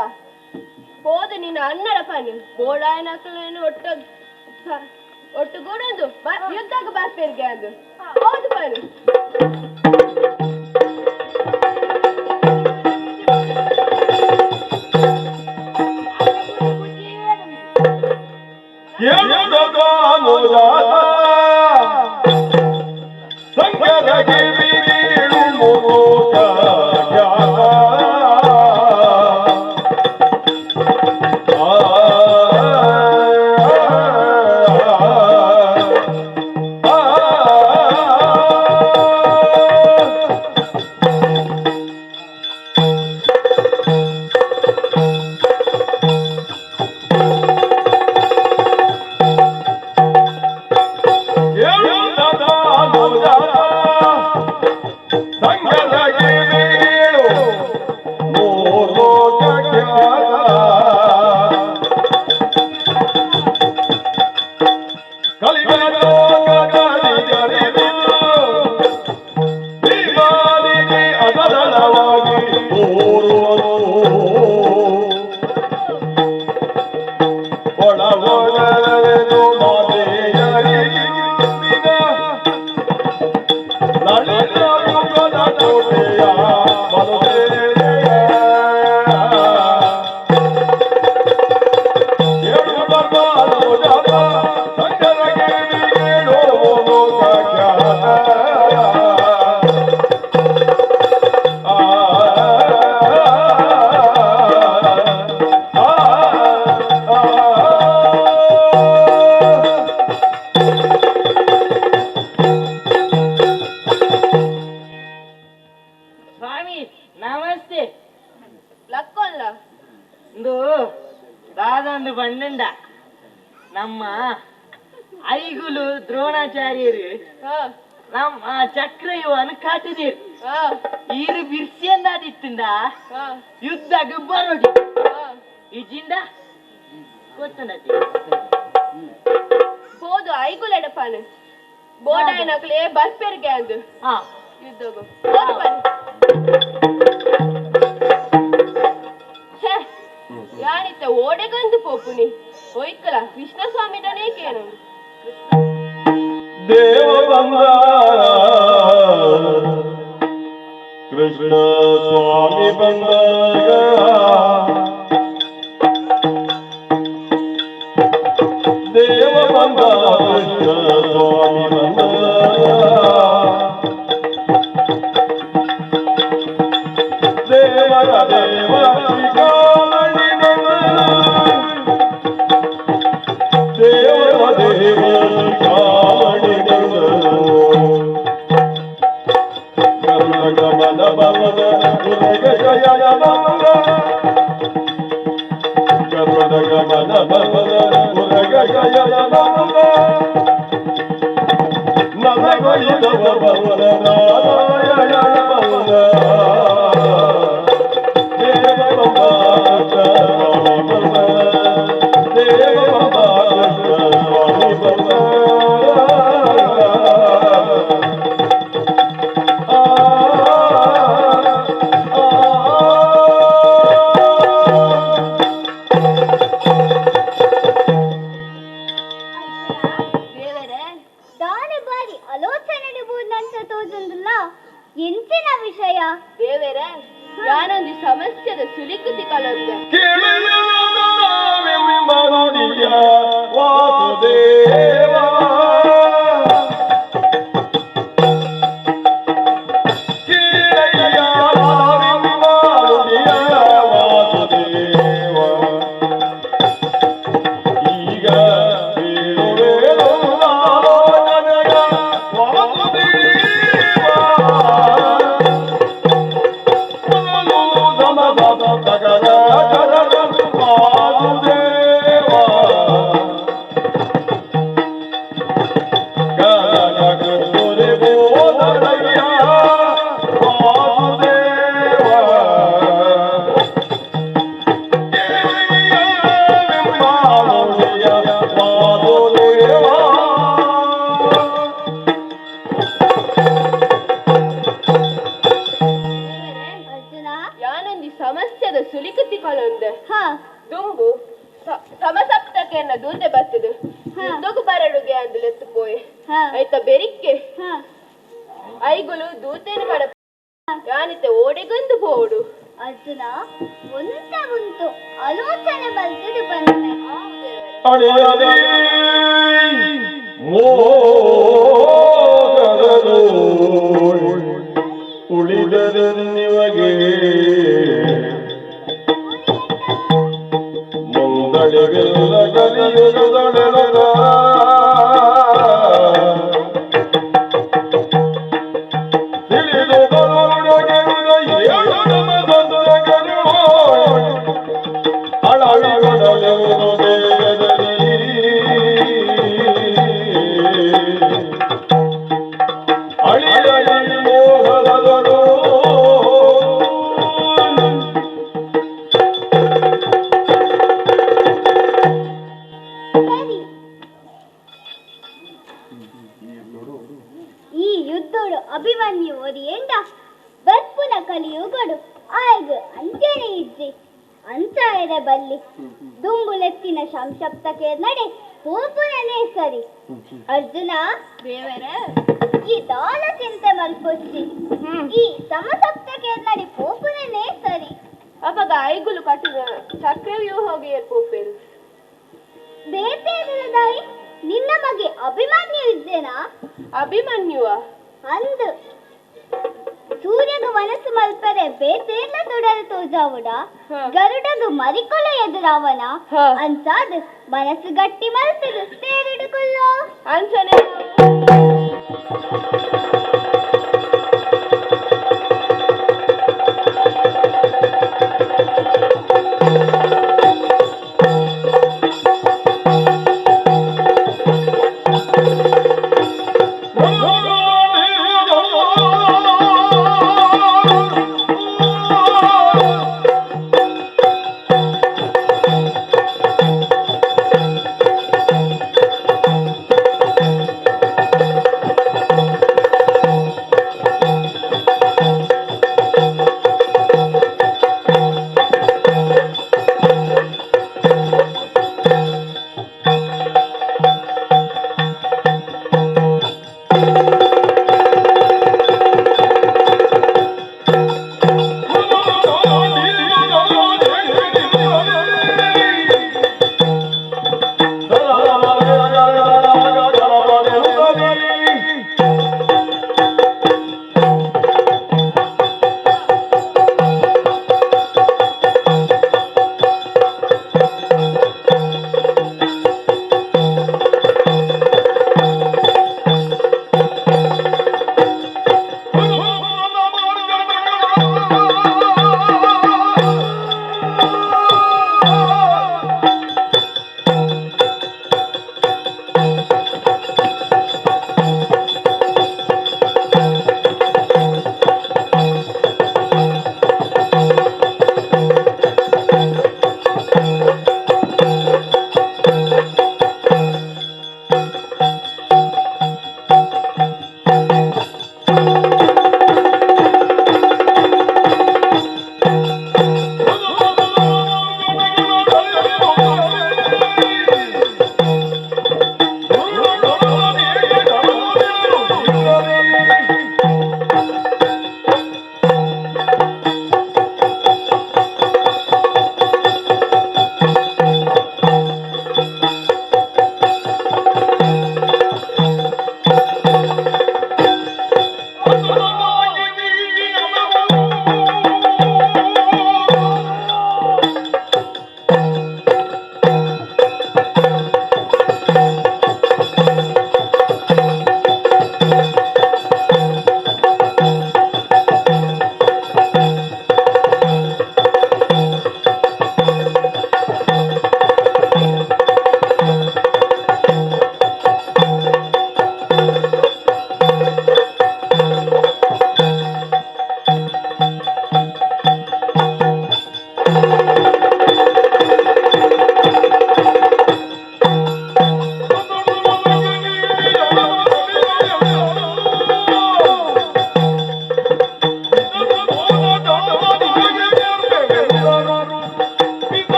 ಹೋದ ನಿನ್ನ ಅನ್ನಡ ಪನಿ ಬೋಳಾಯನಕಲೇನು ಒಟ್ಟು ಒಟ್ಟು ಗೂಡೊಂದು ಯುದ್ಧಕ್ಕೆ ಬರ್ಪೇರಿಗೆ ಅಂದು ಹೌದು ಪನಿ. ನಮ್ಮ ಐಗುಲು ದ್ರೋಣಾಚಾರ್ಯರು ನಮ್ಮ ಚಕ್ರಯುವನು ಕಾಟಿದೀರು ಈರು ಬಿರ್ಸಿಯಂದಾದಿತ್ತಿಂದ ಯುದ್ಧ ಬರೋಡಿ ಇಜಿಂದ ಗೊತ್ತನತಿ ಹೋದು ಐಗುಲೆಡಪಾನು ಬೋಡಾಯನಕ್ಲೆ ಬರ್ಪೆರ್ಗೆ ಅಂದು ಯುದ್ಧಗು ಯಾನಿತ್ತ ಓಡೆಗಂದು ಪೋಪುನಿ ಒಯ್ಕಲ ಕೃಷ್ಣಸ್ವಾಮಿಡನೇ ಕೇಳು. ದೇವ ಬಂದ ಕೃಷ್ಣ ಸ್ವಾಮಿ ಬಂದ ದೇವ ಬಂದ ಕೃಷ್ಣ ಸ್ವಾಮಿ ಬಂದ ದೇವರ ದೇವ ದೇವ ದೇವ ಶಿಖಾಮಣಿ ಗಮನ ಭವನ ಜಯ ಭವನ ಗರುಡ ಗಮನ ಭವನ ಜಯ ಭವನ ನವಗಳಿದವ ಭವನ ನಾರಾಯಣ ಭವನ ದೇವ ದೇವ. ಸಮಸಪ್ತಕೆಯನ್ನ ದೂತೆ ಬರ್ತದೆ ಯುದ್ಧಕ್ಕೂ ಬರಡುಗೆ ಅಂದಲೆತ್ತು ಪೋಯೆ ಆಯ್ತಾ ಬೆರಿಕ್ಕೆ ಐಗುಲು ದೂತೇನು ಪಡ ಯಾನಿತೆ ಓಡೆಗೊಂದು ಪೋಡು ಅರ್ಜುನ ಒಂತ ಉಂಟು ಆಲೋಚನೆ ಬಲ್ತದು ಬಂದೆ ಅಡಿಯಲಿ ಮೋಗದನು ಉಳಿದರೆನ್ನಿವಗೆ ಮುಂದಳಿವಿಲ್ಲ ಕಲಿಯುಗದೊಡೆದ ತಿಳಿದು ಬರುಡಗೆವಿದ ಏಳು ನಮ ಸಂತಗರು ಅಳವಿಗೊಡಲೆವುದು ಬೇಗದಲ್ಲಿ ಅಳಿಯಲಿ ಮೋಹದಳು ಸರಿ. ಈ ಯುದ್ಧೋಡು ಅಭಿಮನ್ಯು ಒರಿಯೇಂಡ ಬರ್ಪುನ ಕಲಿಯುಗಡು ಆಯ್ಗ ಅಂಚೆನೆ ಇಜ್ಜಿ ಅಂಚಾಯದ ಬಲ್ಲಿ ದುಂಬುಲೆತ್ತಿನ ಸಂಶಪ್ತಕ್ಕೆ ನಡೆ ಪೋಪುನನೇ ಸರಿ. ಅರ್ಜುನ ದೇವರೇ ಈ ದಾಲ ಚಿಂತೆ ಮಲ್ಪೊಚ್ಚಿ ಈ ಸಮಸಪ್ತಕ್ಕೆ ನಡೆ ಪೋಪುನನೇ ಸರಿ. ಅಪಗ ಐಗುಲು ಕಟ್ಟಿದ ಚಕ್ರವ್ಯೂಹ ಹೋಗಿ ಏರ್ಪೋಪೇರು ಬೇತೇನದಾಯಿ ನಿನ್ನ ಮಗೆ ಅಭಿಮನ್ಯು ಇದ್ದೇನಾ? ಅಭಿಮನ್ಯುವ ಅಂದು ಸೂರ್ಯಗ ಮನಸ್ಸು ಮಲ್ಪರೆ ಬೇತೇರ್ಲ ತೊಡರು ತೋಜಾವುಡ ಗರುಡಗು ಮರಿಕೊಲ ಎದುರಾವನ ಅಂಚಾದ್ ಮನಸ್ಸು ಗಟ್ಟಿ ಮಲ್ತದು ತೇರಿಡುಕೊಳ್ಳೋ ಅಂಚನೆ. ಿ.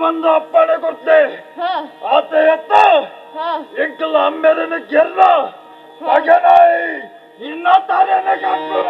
ಬಂದು ಅಪ್ಪಣೆ ಕೊಡ್ತೆ ಆತ ಎತ್ತ ಎಂಕಲ್ ಅಮ್ಮೆರನ ಗೆಲ್ಲ ಮಗನಾಯಿ ಇನ್ನ ತಾರೇನ ಕಟ್ಟು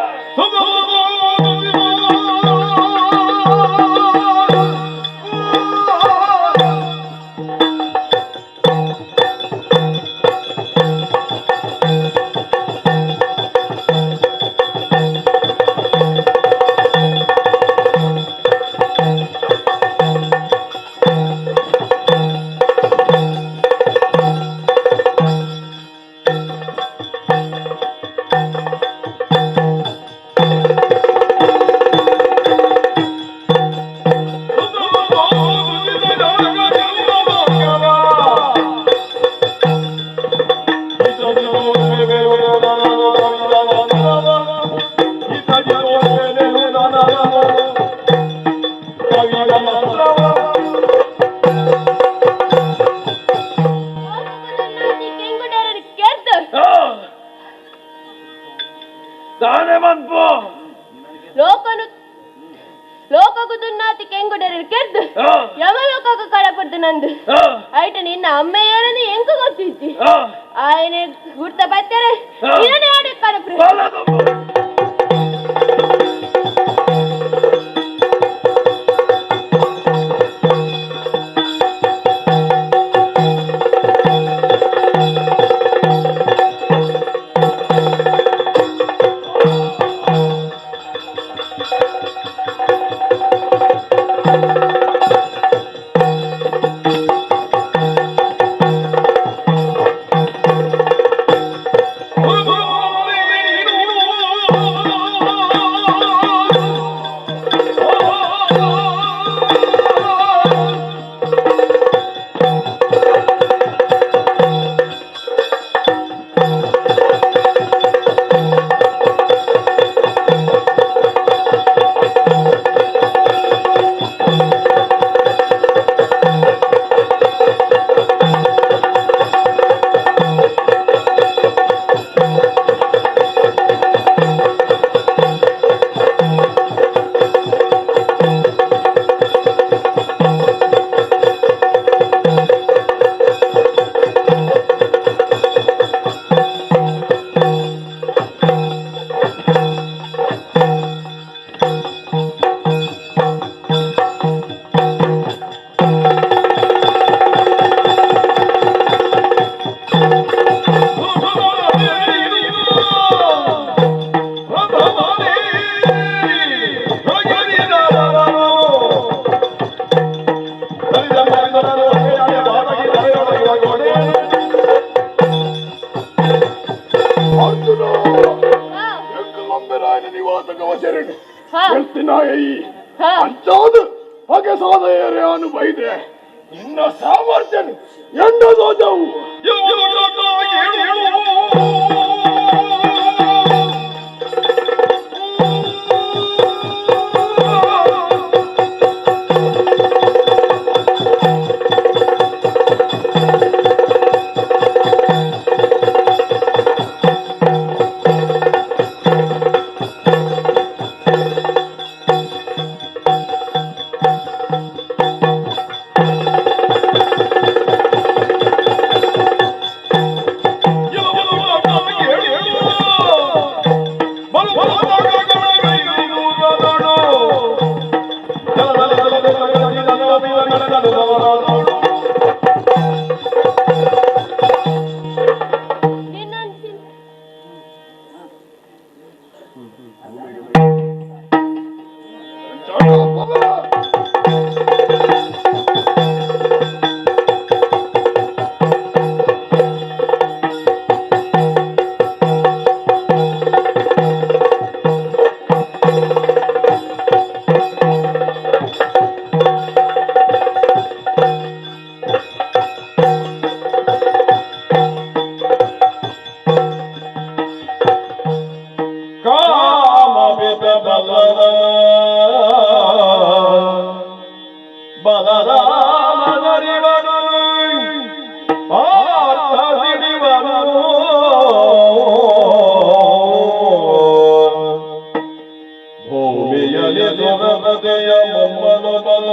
ಭೂಮಿಯಲ್ಲಿ ದುರಗತಿಯ ಮೊಮ್ಮನು ಬಲ್ಲ.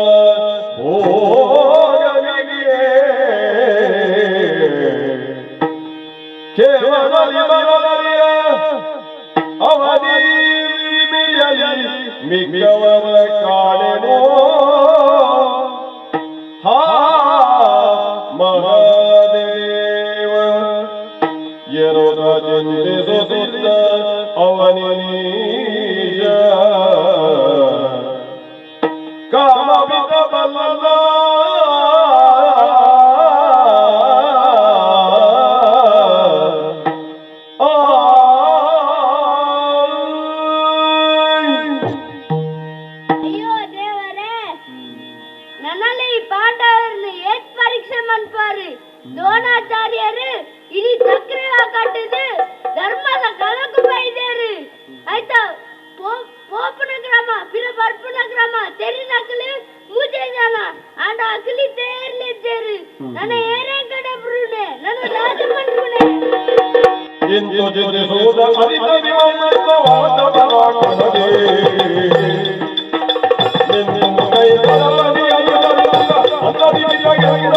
ಪಾಂಡವರನ್ನು ಏತ್ ಪರೀಕ್ಷೆ ಮನ್ಪಾರು ದ್ರೋಣಾಚಾರ್ಯರು ಇಡೀ ಚಕ್ರವ ಕಟ್ಟದು ಧರ್ಮದ ಕಳಕು ಬೈದೇರು ಆಯ್ತಾ ಪೋಪನ ಗ್ರಾಮ ಪಿರ ಬರ್ಪುನ ಗ್ರಾಮ ತೆರಿನಕಲು ಮೂಜೆ ಜನ ಆಂಡ ಅಗಲಿ ತೇರ್ಲಿದ್ದೇರು ನನ್ನ ಏರೇ ಕಡೆ ಬರುಣೆ ನನ್ನ ರಾಜ ಮನ್ಪುಣೆ ಇಂದು ಜಿತಿಸುವುದ ಅರಿತ ವಿಮರ್ಶವಾದ ಪರಾಕ್ರಮದೇ. ನಿನ್ನ ಕೈಗಳಲ್ಲಿ ಅನುಸರಿಸುತ್ತ ಅಂತರಿವಿಯಗೆಲ್ಲ.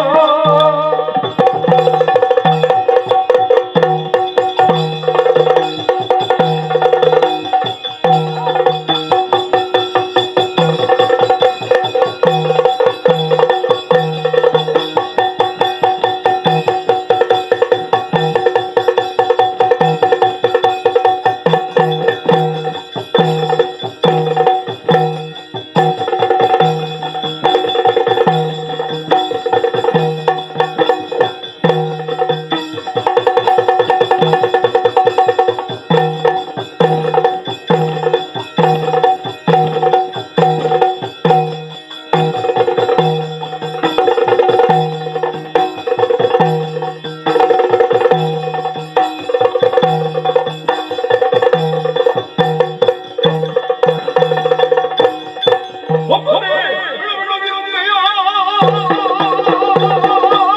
ಒಬ್ಬನೇ ಬಿಡು ಬಿಡು ಬಿರುದೆಯ. ಬಿಡು, ಬಿಡು, ಬಿಡು, ಬಿಡು.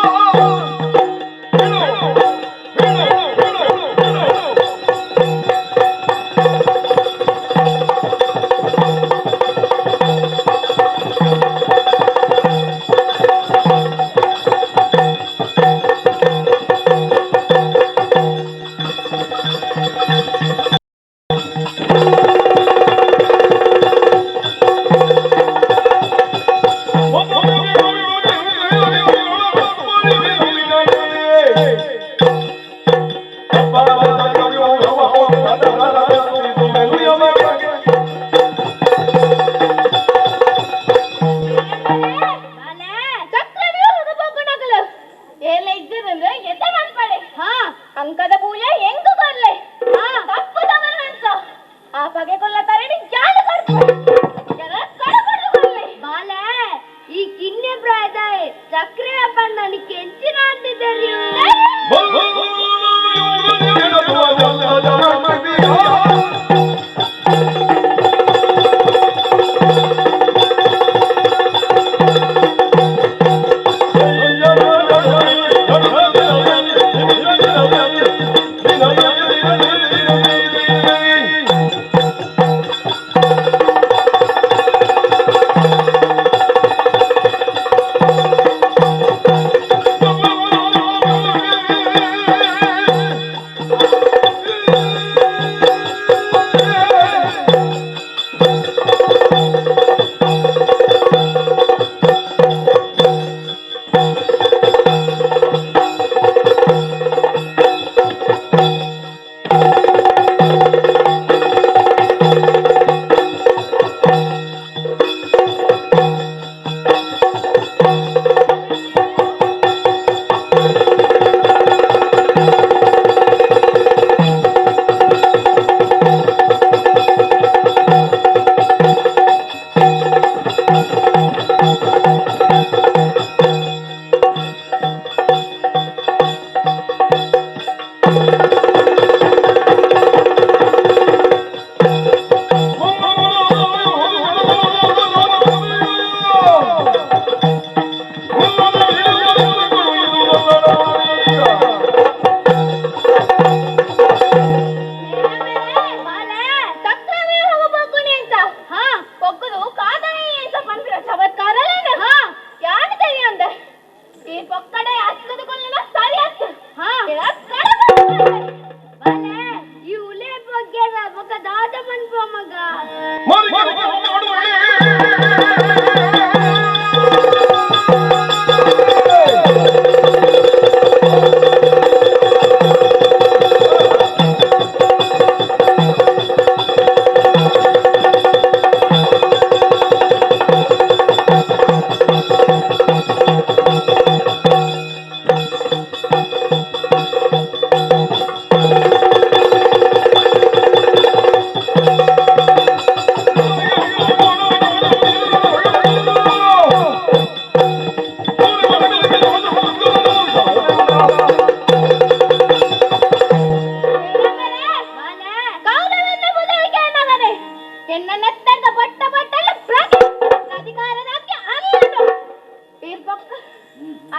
ಒಬ್ಬನೇ ಬಿಡು ಬಿಡು ಚಕ್ರವ್ಯೂಹದ ಬೊಗ್ಗುನಕಲು ಏಲ ಇದ್ದಿರಂದ್ರೆ ಎದ್ದ ಮನ್ಪಡೆ ಅಂಕದ ಪೂಜೆ ಹೆಂಗು ಕೊರ್ಲೆ ತಪ್ಪು ತವರ ಅನ್ಸ ಆ ಪಗೆ ಕೊಲ್ಲ ತರಣಿ ಜಾಲ ಕೊರ್ಪು ಜನ ಕಡಕೊಡ್ದು ಕೊರ್ಲೆ ಬಾಲೆ ಈ ಕಿನ್ನೆ ಪ್ರಾಯದ ಚಕ್ರ ಬಣ್ಣ ಕೆಂಚಿನ ಅಂತಿದ್ದೀರಿ.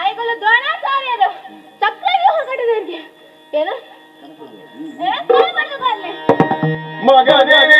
ಐಗುಲು ದ್ರೋಣಾಚಾರ್ಯರು ಚಕ್ರವ್ಯೂಹ ಕಟ್ಟಿದರಿಗೆ ಏನು ಮಗನೇ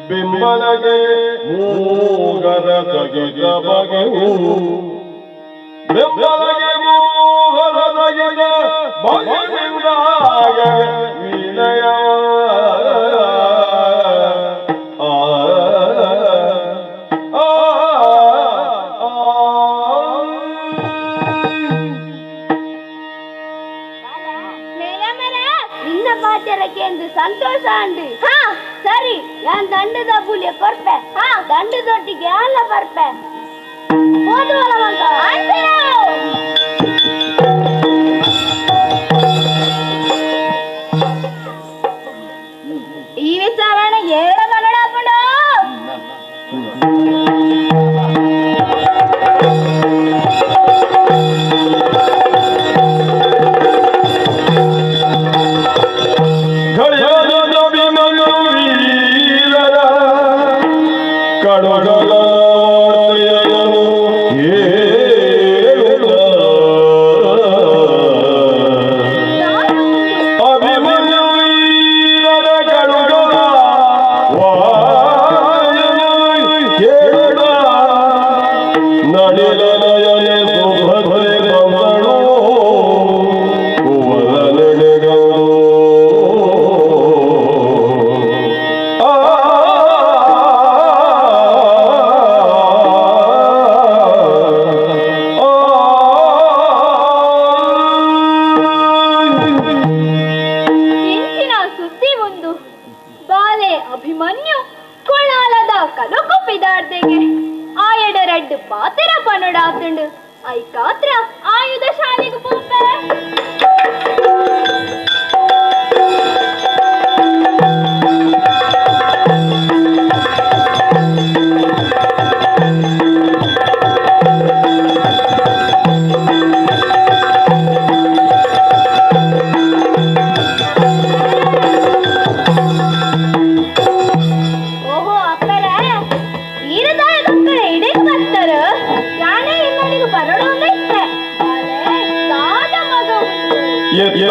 ಬಿಂಬಲಗೆ ಮೂಗರ ತಗಿದ ಬಗೆವು ಬೆಂಬಲಗೆ ಮೂಗರ ತಗಿದ ಬಗೆವಿಂದಾಗ ವಿನಯ ನಿನ್ನ ಪಾತ್ರಕ್ಕೆ ಎಂದು ಸಂತೋಷ ಅಂಡು. ಸರಿ, ಯಾನ್ ದಂಡದ ಬುಲಿಯ ಕೊರ್ಪೆ, ದಂಡದೊಟ್ಟಿಗೆ ಅಲ್ಲ ಬರ್ಪೆ. ಈ ವಿಚಾರಣೆ ಏಳ ಬನ್ನಡಾಪುಂಡು. ಅಭಿಮನ್ಯು ಕೊಳಾಲದ ಕಲುಕುಪಿದಾರ್ದೆಗೆ ಆಯಡರಡ್ಡು ಪಾತ್ರ ಪನೊಡಾತುಂಡು ಐಕಾತ್ರ ಆಯುಧ ಶಾಲೆಗೆ ಪೋಪೆ. ಅಮ್ಮ.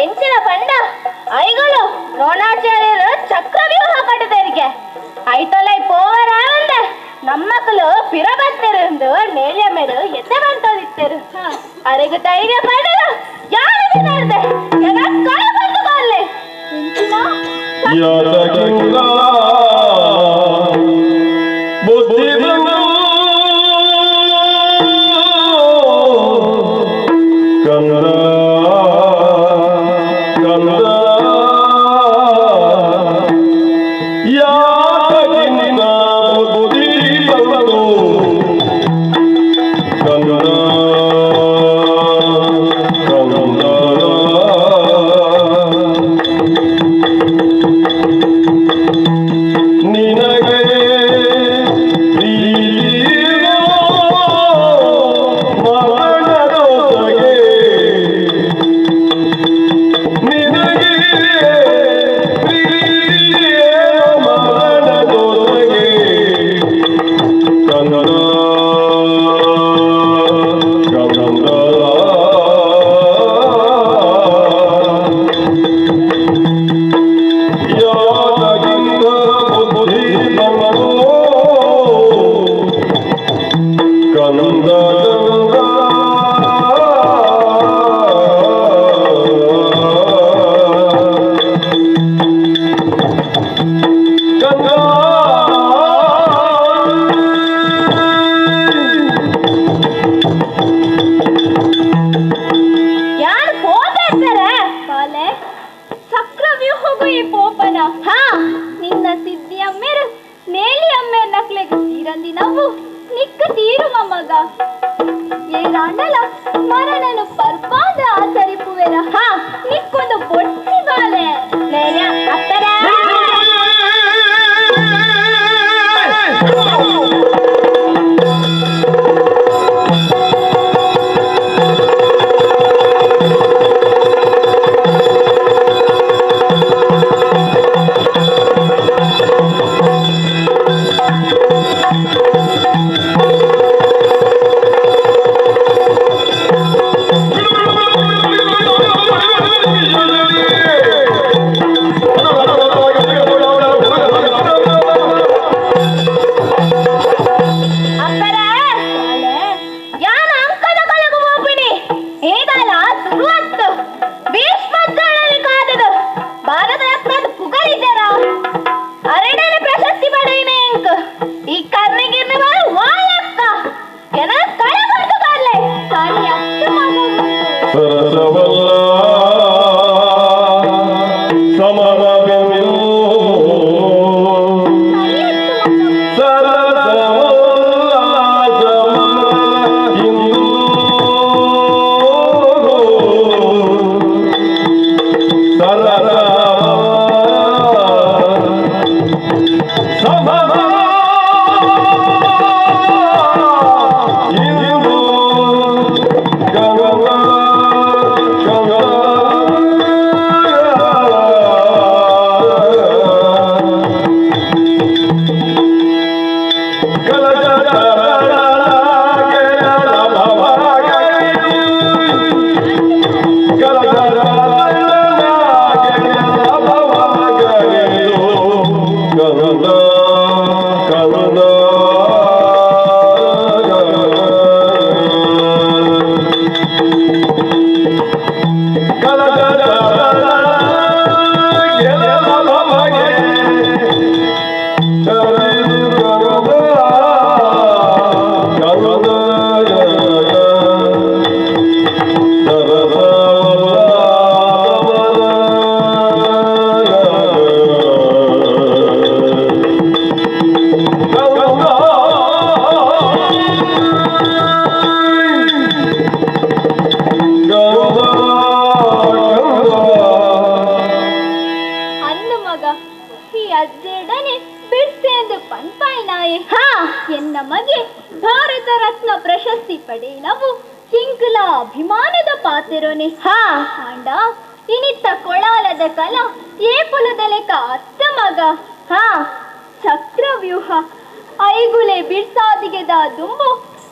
ಎಂಚಿನ ಪಂಡ ಐಗಳು ದ್ರೋಣಾಚಾರ್ಯರು ಚಕ್ರವ್ಯೂಹ ಕಟ್ಟದರಿಗೆ ಐತೊಲೈ ಪೋವರ ಅಂದ ನಮ್ಮಕ್ಕಳು ಪಿರ ಬತ್ತೆರು ನೇಲಿಯ ಮೇರು ಎತ್ತೆ ಬಂತೋದಿತ್ತರು ಅರೆಗು ಧೈರ್ಯ ಪಡಲು ಯಾರು ಬಿಡಾರ್ದೆ ಎನ ಕಾಲ ಬಂದುಕೊಳ್ಳೆ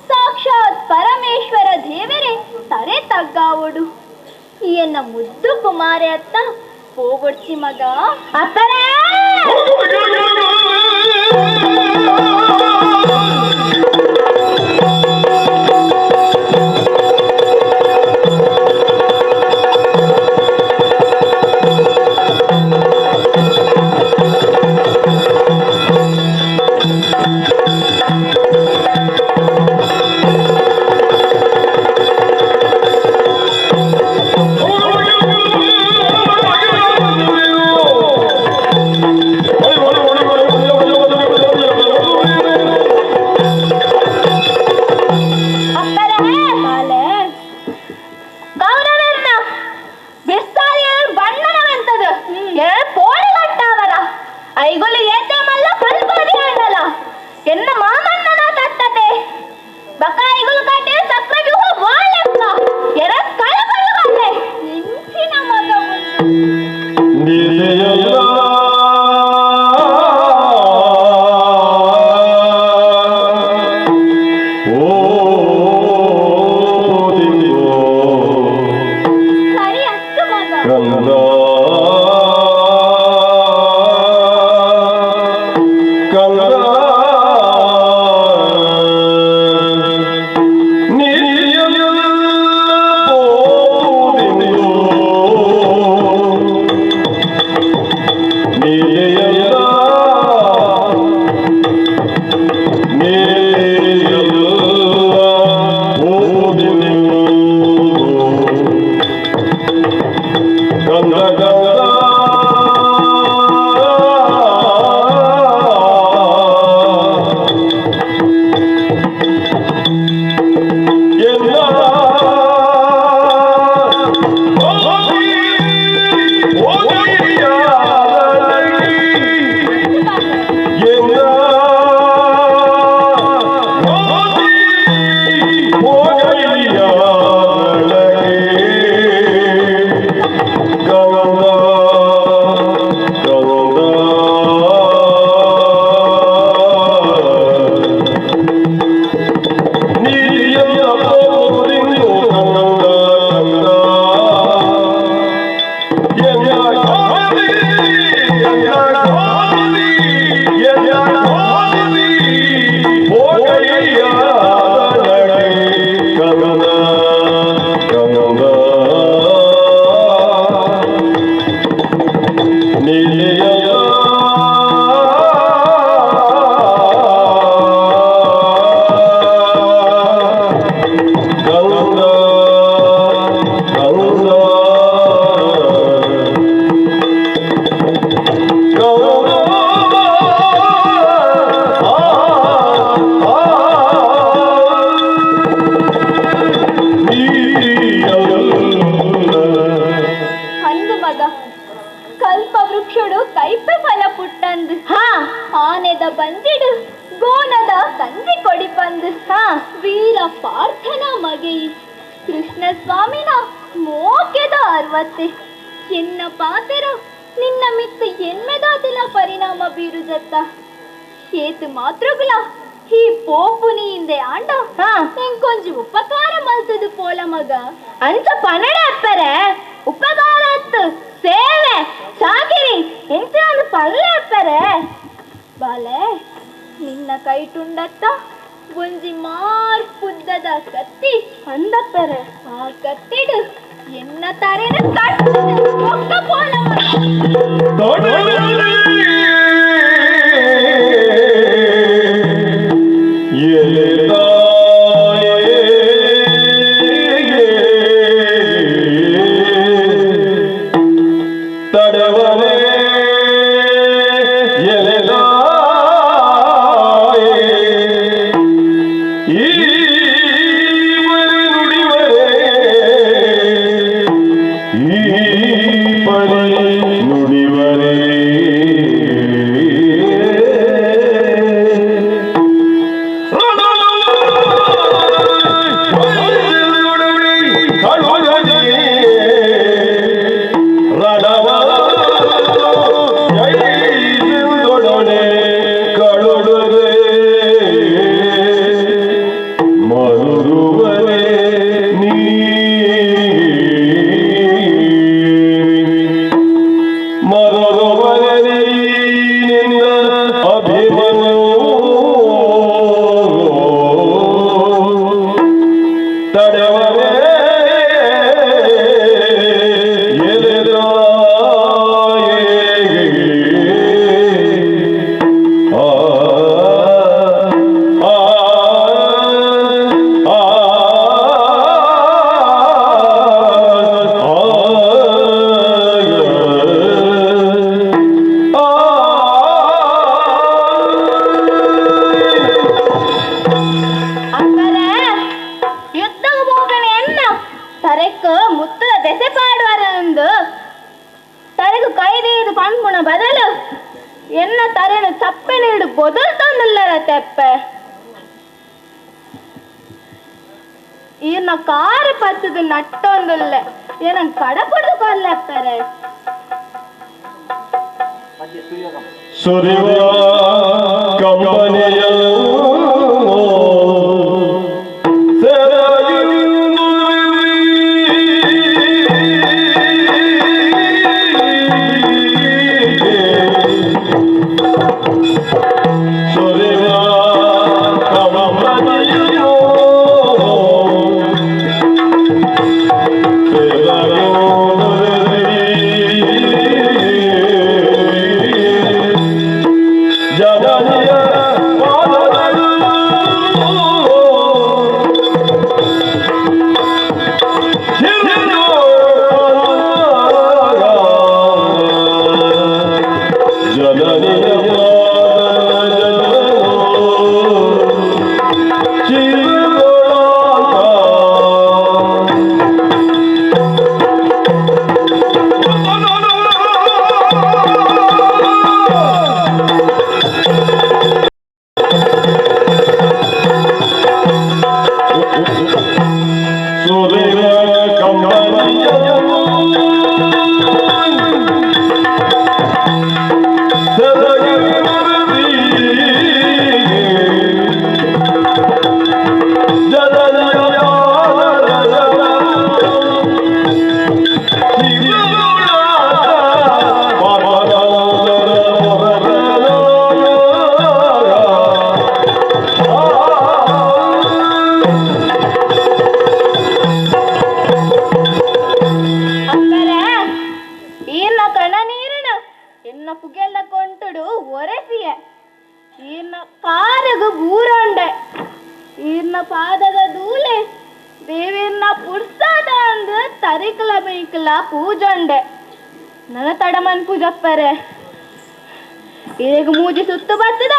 ಸಾಕ್ಷಾತ್ ಪರಮೇಶ್ವರ ದೇವರೇ ತರೆ ತಗ್ಗಾವಡು. ಎನ್ನ ಮುದ್ದು ಕುಮಾರೆ ಅತ್ತ ಪೋಗೊಡ್ಚಿ ಮಗ ಅಪ್ಪರೇ ಈ ಬದಲು ಎನ್ನ ತರೆನು ಚಪ್ಪೆ ನೀಡು ಬೊದಲ್ತೊಂದುಲ್ಲರ ತೆಪ್ಪೆ ಈರ್ನ ಕಾರು ಪತ್ತದು ನಟ್ಟೊಂದುಲ್ಲೆ ಏನನ್ ಕಡಪುಡ್ದು ಕೊರ್ಲೆಪ್ಪರೆ ಸುರಿವ ಕಂಬನಿಯ ಪೂಜೊಂಡೆ ನನ್ನ ತಡಮನ್ ಪೂಜಪ್ಪರೆ ಈಗ ಮೂಜಿ ಸುತ್ತು ಬರ್ತದ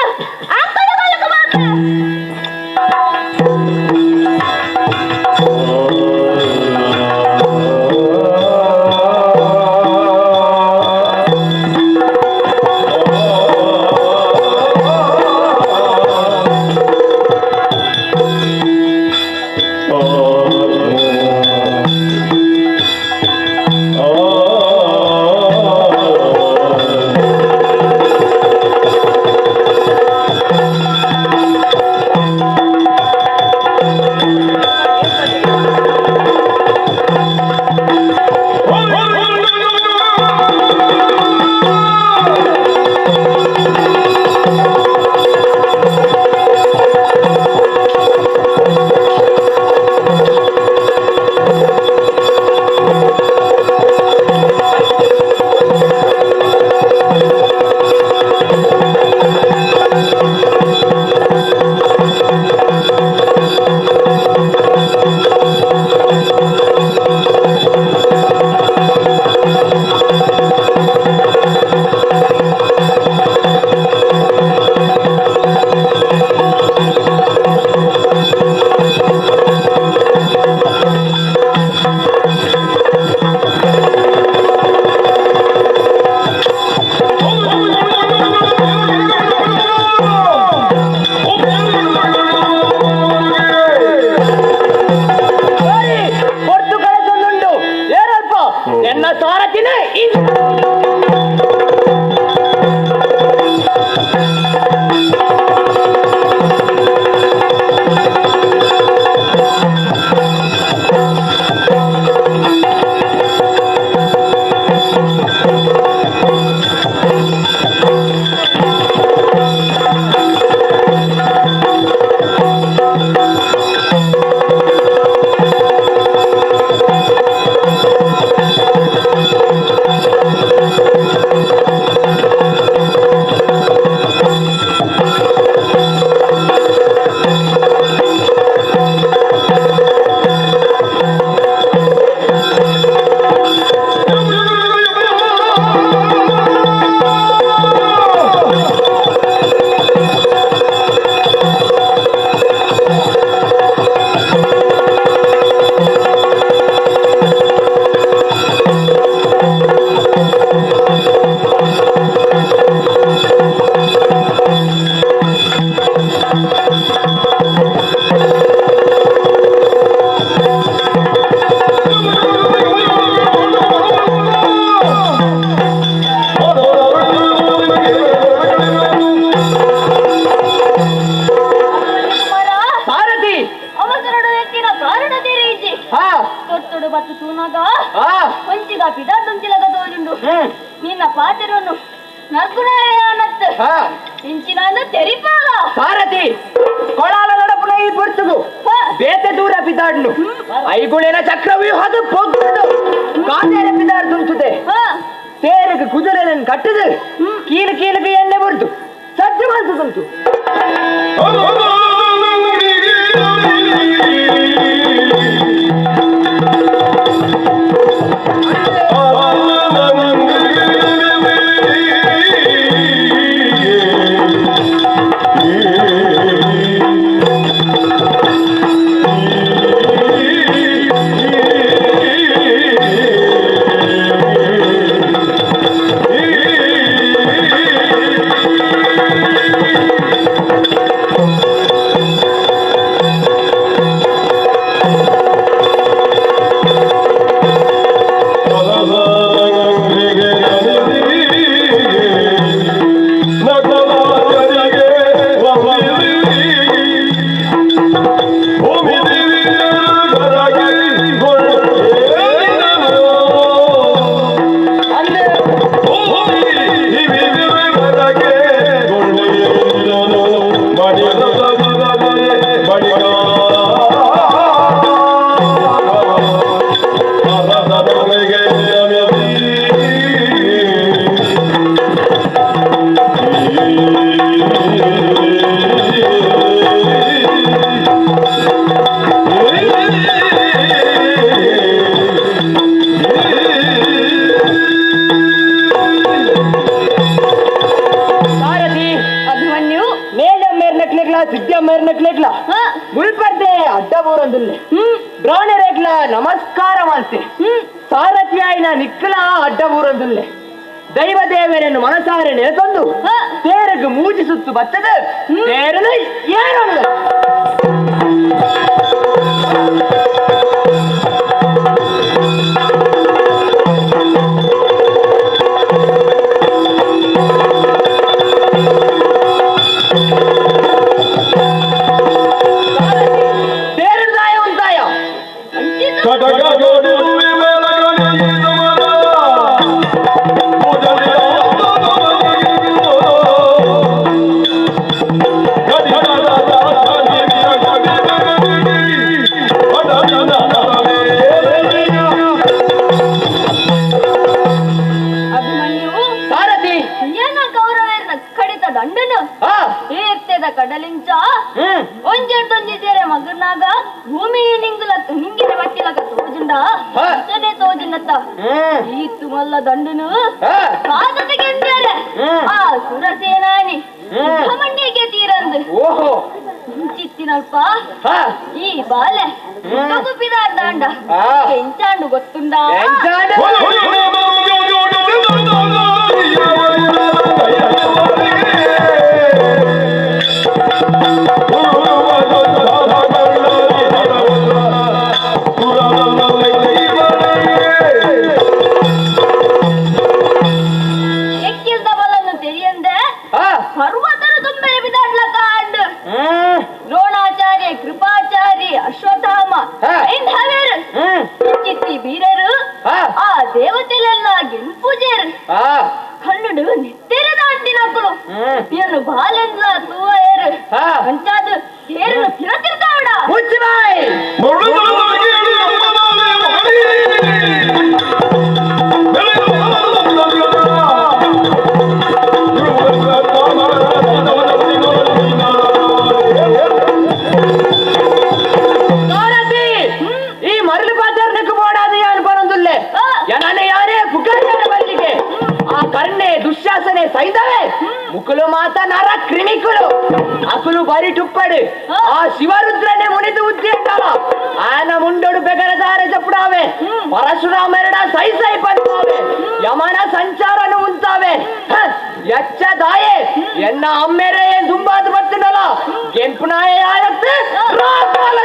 ತುಂಚಿಲಗ ತೋಜುಂಡು ನಿನ್ನ ಪಾತೆರನ್ನು ನರ್ಗುಣಾಯನತ್ತು ಇಂಚಿನ ತೆರಿಪಾಲ ಸಾರಥಿ ಕೊಳಾಲ ನಡಪುನ ಈ ಪುರ್ತುಗು ಬೇತೆ ದೂರ ಪಿದಾಡ್ನು ಐಗುಳೇನ ಚಕ್ರವ್ಯೂಹದ ಪೊಗ್ಗುಂಡು ಕಾಂತೇರ ಪಿದಾಡ್ ತುಂಚುತೆ ತೇರಿಗೆ ಕುದುರೆಯನ್ನು ಕಟ್ಟದು ಕೀಲು ಕೀಲಿಗೆ ಎಣ್ಣೆ ಬುರ್ದು ಸಜ್ಜು ಮನ್ಸು ತುಂಟು ನಮಸ್ಕಾರ ಮಾಡ್ತೆ ಸಾರಥಿಯಾಯಿನ ನಿಕ್ಕಲ ಅಡ್ಡ ಊರದುಲ್ಲೆ ದೈವ ದೇವರನ್ನು ಮನಸಾರೆ ನೆನೆತೊಂದು ತೇರಗು ಮೂಜಿ ಸುತ್ತು ಬತ್ತದ ತೇರನು ಏರೋಣ ಕಡಲಿಂಚ ಒಂಜೆಡ್ದೊಂಜಿ ಸೇರೆ ಮಗನಾಗ ಭೂಮಿ ನಿಂಗುಲ ನಿಂಗಿನ ಬಟ್ಟಿಲಕ ತೋಜುಂಡ ಅಂಚನೆ ತೋಜುಂಡತ್ತ ಈ ತುಮಲ್ಲ ದಂಡುನು ಕಾದತೆಗೆಂದರೆ ಆ ಸುರಸೇನಾನಿ ಮಂಡಿಗೆ ತೀರಂದು ಓಹೋ ಇಂಚಿತ್ತಿನಲ್ಪ ಈ ಬಾಲೆ ದಾಂಡ ಎಂಚಾಂಡು ಗೊತ್ತುಂಡ ದ್ರೋಣಾಚಾರ್ಯ ಕೃಪಾಚಾರ್ಯ ಅಶ್ವತ್ಥಾಮ ಚಿತ್ತಿ ಬೀರರು ಆ ದೇವತೆಲೆಲ್ಲ ಗೆಂಪುಜೇರು ಕಣ್ಣುಡು ನೆತ್ತೆರೆದ ಅಂಟಿನಕ್ಕಳು ಏನು ಬಾಲೆಂದ್ಲ ತೂವಯರು ಅಂಚಾದು ತೇರನ್ನು ತಿರತಿರ್ತಾವಡ ಮುಚ್ಚಿಬಾಯ್ ದುಶ್ಯಾಸನೆ ಸೈದವೆ ಮುಕುಲು ಮಾತ ನರ ಕ್ರಿಮಿಕುಲು ಅಕುಲು ಬರಿ ಟುಪ್ಪಡು ಆ ಶಿವರುದ್ರನೆ ಮುನಿದು ಉದ್ದೇಂಡಲ ಆನ ಮುಂಡೋಡು ಬೆಗರದಾರೆ ಚಪ್ಪುಡಾವೆ ಪರಶುರಾಮರಡ ಸೈ ಸೈ ಪನ್ಪಾವೆ ಯಮನ ಸಂಚಾರನು ಉಂತಾವೆ ಎಚ್ಚ ದಾಯೆ ಎನ್ನ ಅಮ್ಮೆರೆ ಏನ್ ದುಂಬಾದು ಬರ್ತನಲ್ಲ ಕೆಂಪುನಾಯೆ ಆಯತ್ತೆ ರಾಕಾಲ.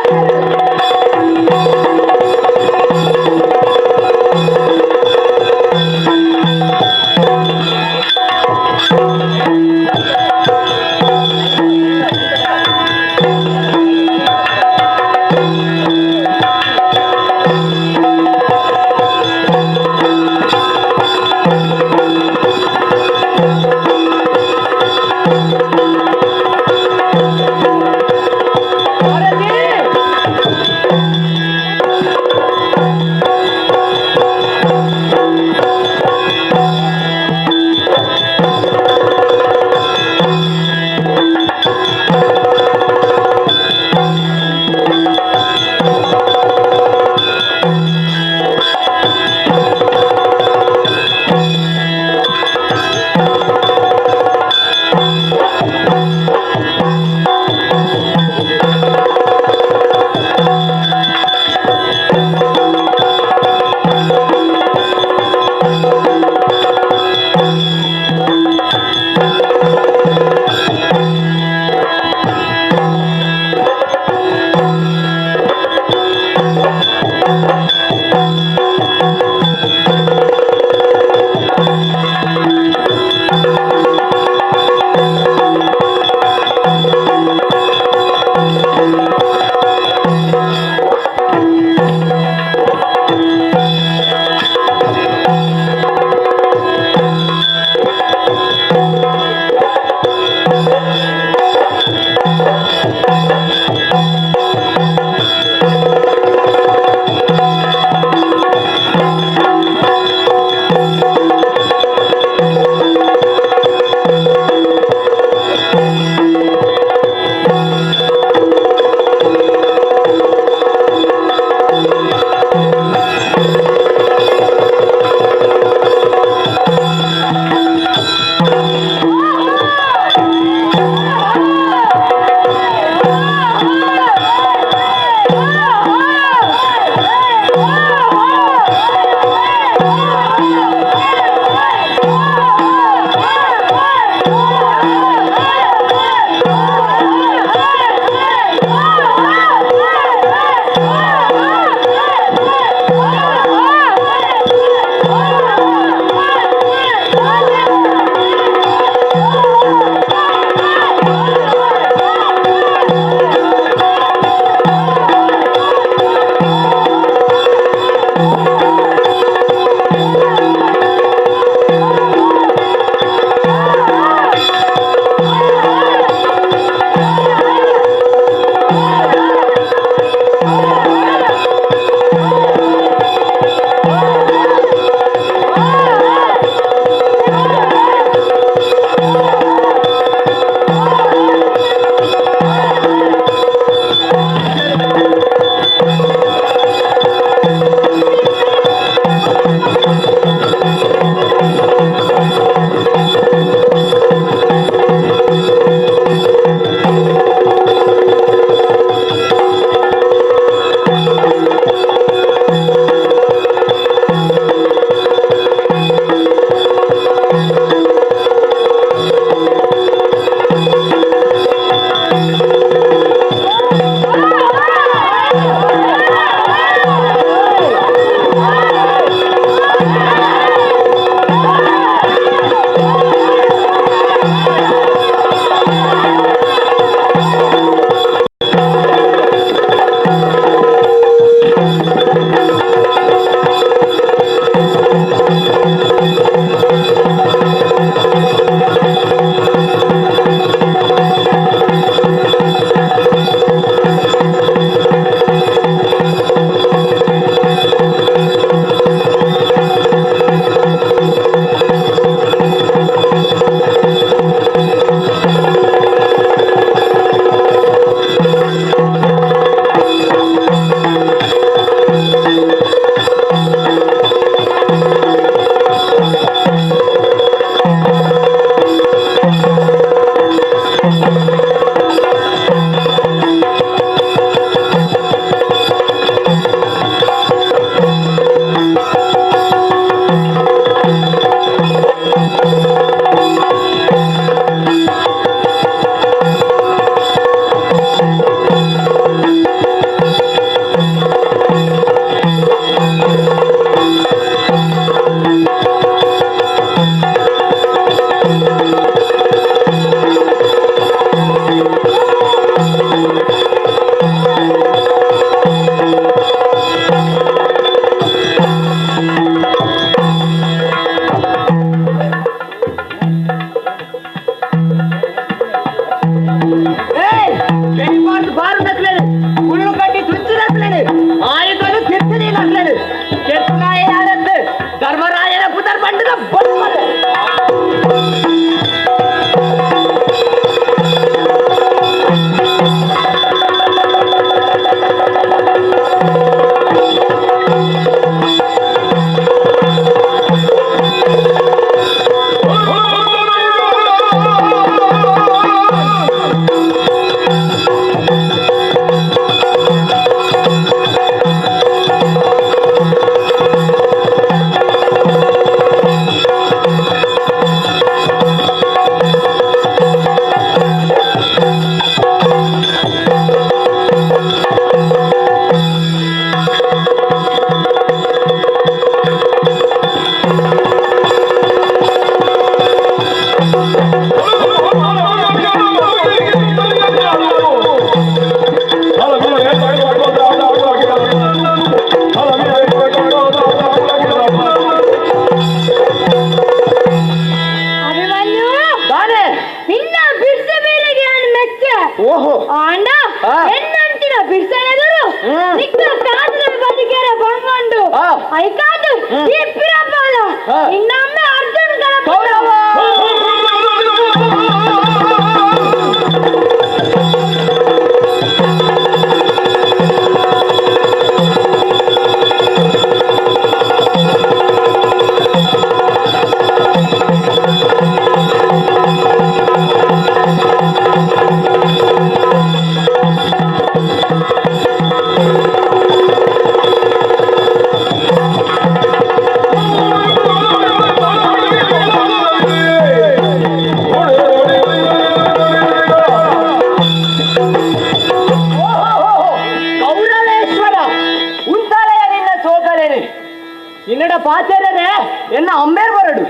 ಬರಡು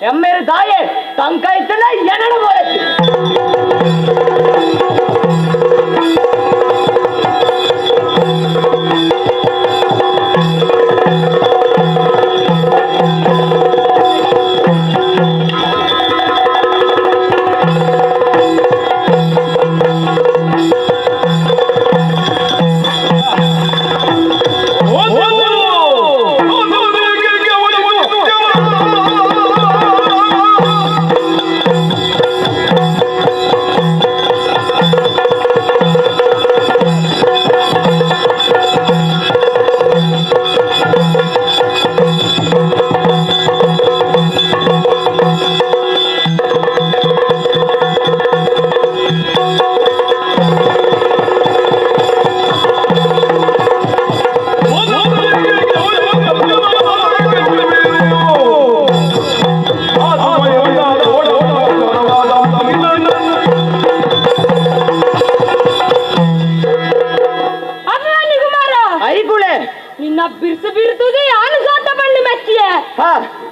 ಎಮ್ಮೆರು ದಾಯೆ ತಂಕ ಇತ್ತನ ಎನಡ ಬೋರತ್ತಿ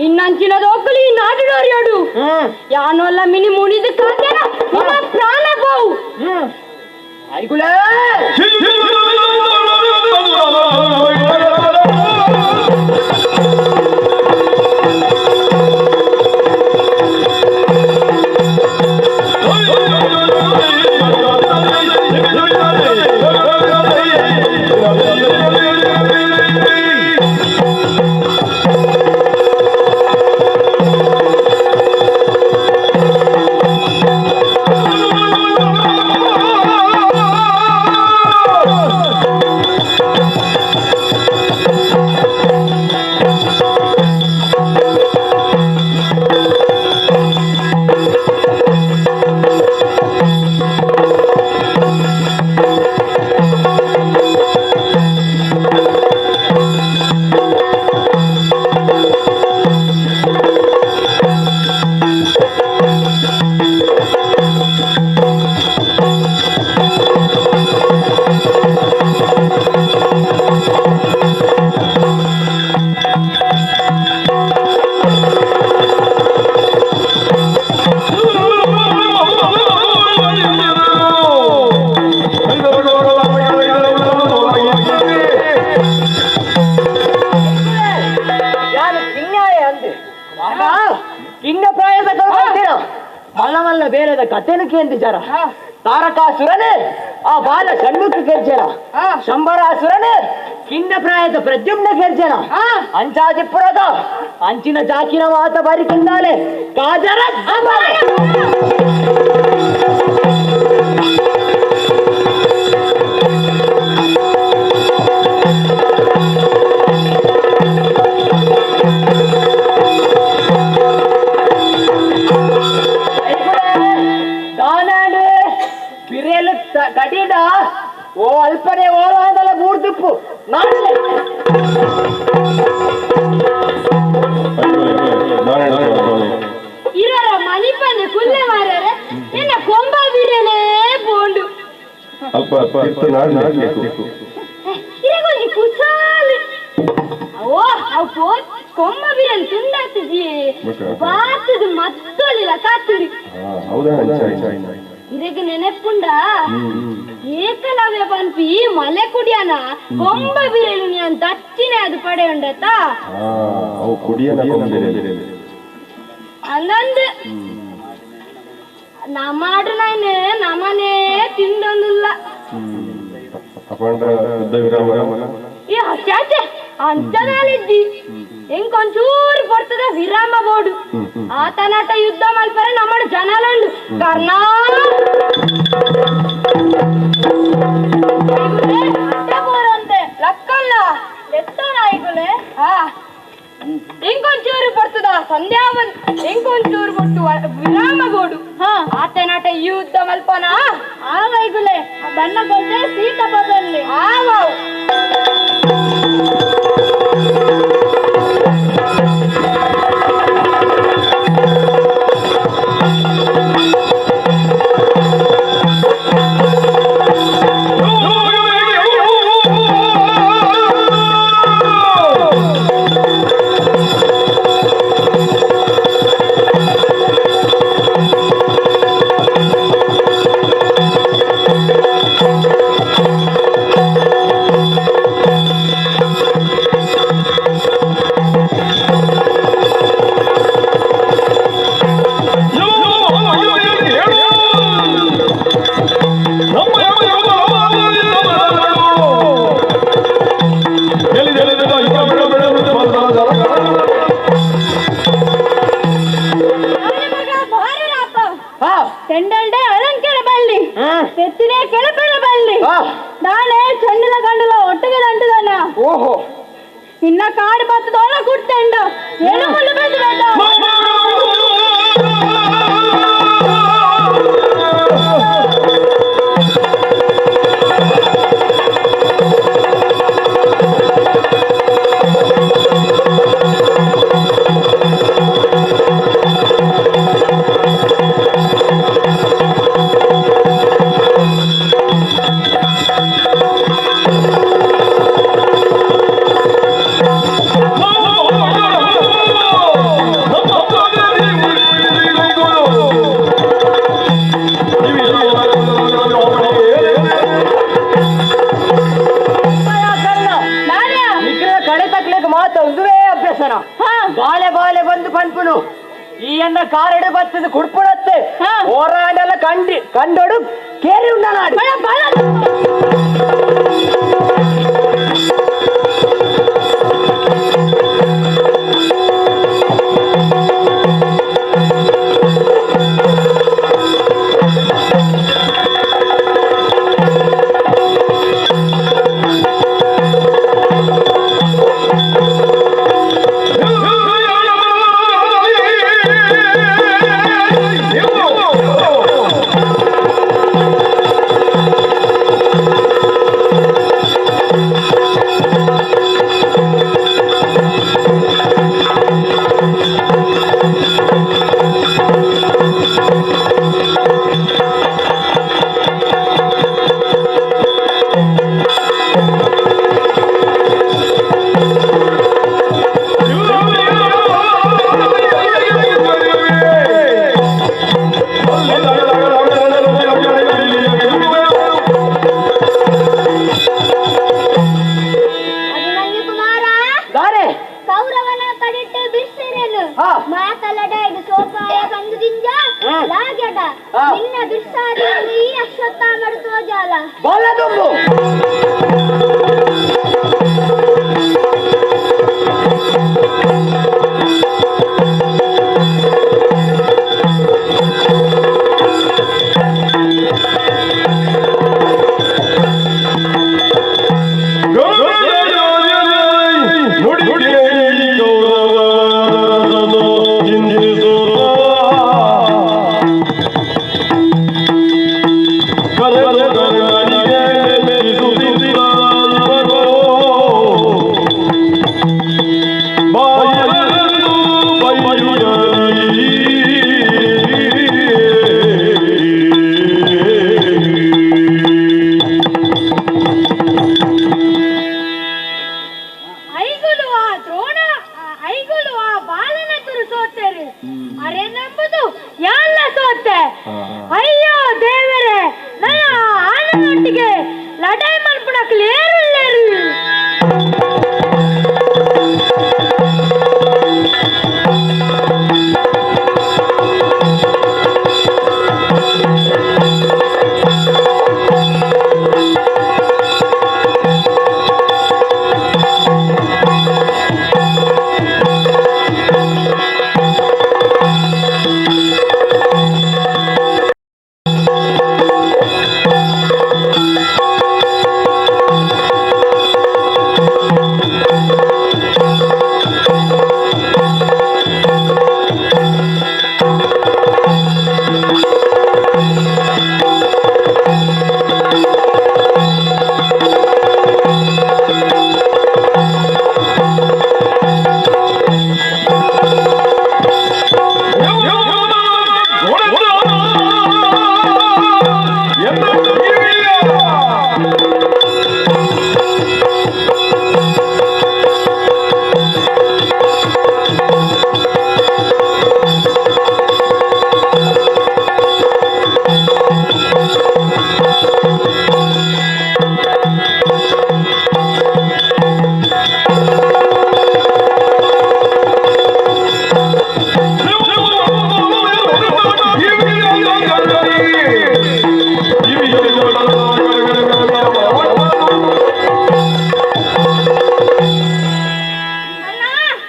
ಇನ್ನಂಚಿನ ದೋಕಲಿ ನಾಡುಡೋರಿಯೋಡು ಯಾನೊಲ್ಲ ಮಿನಿ ಮುನಿದ ಕಾದೇನ ನಿಮ್ಮ ಪ್ರಾಣ ಬೋವು ಐಗುಲೇ ಕಥೆನು ಕೇಂದಿಚಾರ ತಾರಕಾಸುರನೇ ಆ ಬಾಲ ಷಣ್ಮುಖ ಕೇರ್ಚೇರ ಶಂಬರಾಸುರನೇ ಕಿನ್ನ ಪ್ರಾಯದ ಪ್ರದ್ಯುಮ್ನ ಕೇರ್ಚೇರ ಅಂಚಾದಿಪುರದ ಅಂಚಿನ ಜಾಕಿನ ಮಾತ ಬಾರಿ ಕಂದಾಲೆ ಕಾಜರ ಕಡಿಡ ಓ ಅಲ್ಪನೆ ಓಲಾದಲ್ಲ ಮೂರ್ದುಪ್ಪು ನಾಳೆ ಇರರ ಮನಿಪನೆ ಕುಲ್ಲೆ ಮಾರರೆ ಎನ್ನ ಕೊಂಬ ಬಿರಲೇ ಬೋಂಡು ಅಲ್ಪ ಅಲ್ಪ ನಾಡ್ಬೇಕು ಇರಗೊಂಜಿ ಕುಸಾಲು ಓ ಅವು ಪೋ ಕೊಂಬ ಬಿರಲ್ ತುಂಡಾತಿಜಿ ಬಾತದು ಮತ್ತೊಳಿಲ್ಲ ಕಾತುಡಿ ಹೌದಾ ಇರಗ ನೆನಪುಂಡ ಏಕಲವ್ಯ ಪನ್ಪಿ ಮಲೆ ಕುಡಿಯನ ಕೊಂಬ ಬಿರಲು ನೀನ್ ದಚ್ಚಿನ ಅದು ಪಡೆ ಉಂಡತ ಅಂದಂದು ನಮಾಡು ನಾಯ್ನೆ ನಮನೇ ತಿಂದೊಂದಿಲ್ಲ ಈ ಚಾಚೆ ಅಂಚನಾಲಿದ್ದಿ ಇಂಕೊಂಚೂರು ಬರ್ತದ ವಿರಾಮ ಬೋಡು ಆತನಾಟ ಯುದ್ಧ ಮಲ್ಪರೆ ನಮ್ಮ ಜನಲಂಡು ಕರ್ನಾ ಲಕ್ಕಲ್ಲ ಎತ್ತನಾಯಿಗುಲೆ ಇಂಕೊಂಚೂರು ಬರ್ತದ ಸಂಧ್ಯಾವನ್ ಇಂಕೊಂಚೂರು ಬೊಟ್ಟು ವಿರಾಮ ಬೋಡು ಆತನಾಟ ಯುದ್ಧ ಮಲ್ಪನ ಆ ವೈಗುಲೆ ಬಣ್ಣ ಬಂದೆ ಸೀತ ಬದಲಿ ಆವಾವ್ Oh! ಸೆಂಡಲ್ಡೆ ಅಲಂಕಾರ ಬಲ್ಲಿ ತೆತ್ತಿನೇ ಕೆಳಪೆರ ಬಲ್ಲಿ ನಾಳೆ ಚೆಂಡಲ ಗಂಡಲ ಒಟ್ಟಿಗೆ ದಂಟದನ ಓಹೋ ಇನ್ನ ಕಾಡು ಬತ್ತದೋಳ ಕುಡ್ತೆಂಡ ಏನು ಮುಳ್ಳು ಬೆಳೆದು ಬೇಡ ಬಾಲೆ ಬಾಲೆ ಬಂದು ಪನ್ಪುನು ಈ ಎನ್ನ ಕಾರಡು ಬತ್ತದ ಕುಡ್ಪುಡತ್ತೆ ಹೋರಾಡೆಲ್ಲ ಕಂಡಿ ಕಂಡೋಡು ಕೇರಿ ಉಂಡನಾಡು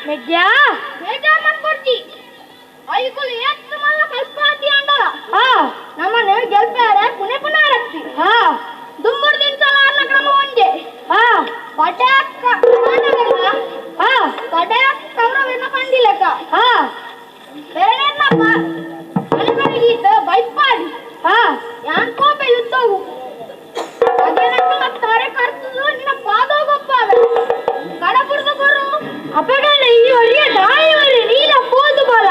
ಮೆಗ್ಯಾ ಬೇಜಾರ್ ಮಾಡ್ಕೊಡ್ತಿ ಐಕುಲು ಎತ್ತು ಮಲ್ಲ ಕಲ್ಪಾತಿ ಅಂಡಲ ನಮ್ಮನ್ನು ಗೆಲ್ಪಾರ ಪುಣೆ ಪುನಾರತ್ತಿ ದುಮ್ಮುರ್ ದಿನ ಅನ್ನ ಕ್ರಮ ಒಂಜೆ ಪಟಾಕ ಪಟಾಕ ಕೌರವನ ಪಂಡಿಲಕ ಬೇರೆನಪ್ಪ ಮನೆಮನೆಗೀತ ಬೈಪಾಡಿ ಯಾನ್ ಕೋಪ ಯುದ್ಧವು ಅದೇನಕ್ಕ ತಾರೆ ಕರ್ತದು ನಿನ್ನ ಪಾದೋಗೊಪ್ಪಾವೆ ಕಡಪುರದ ಕೊರು ಅಪಗಣ ಈ ಒರಿಯ ದಾಯಿವರಿ ನೀಲ ಪೋದು ಬಲ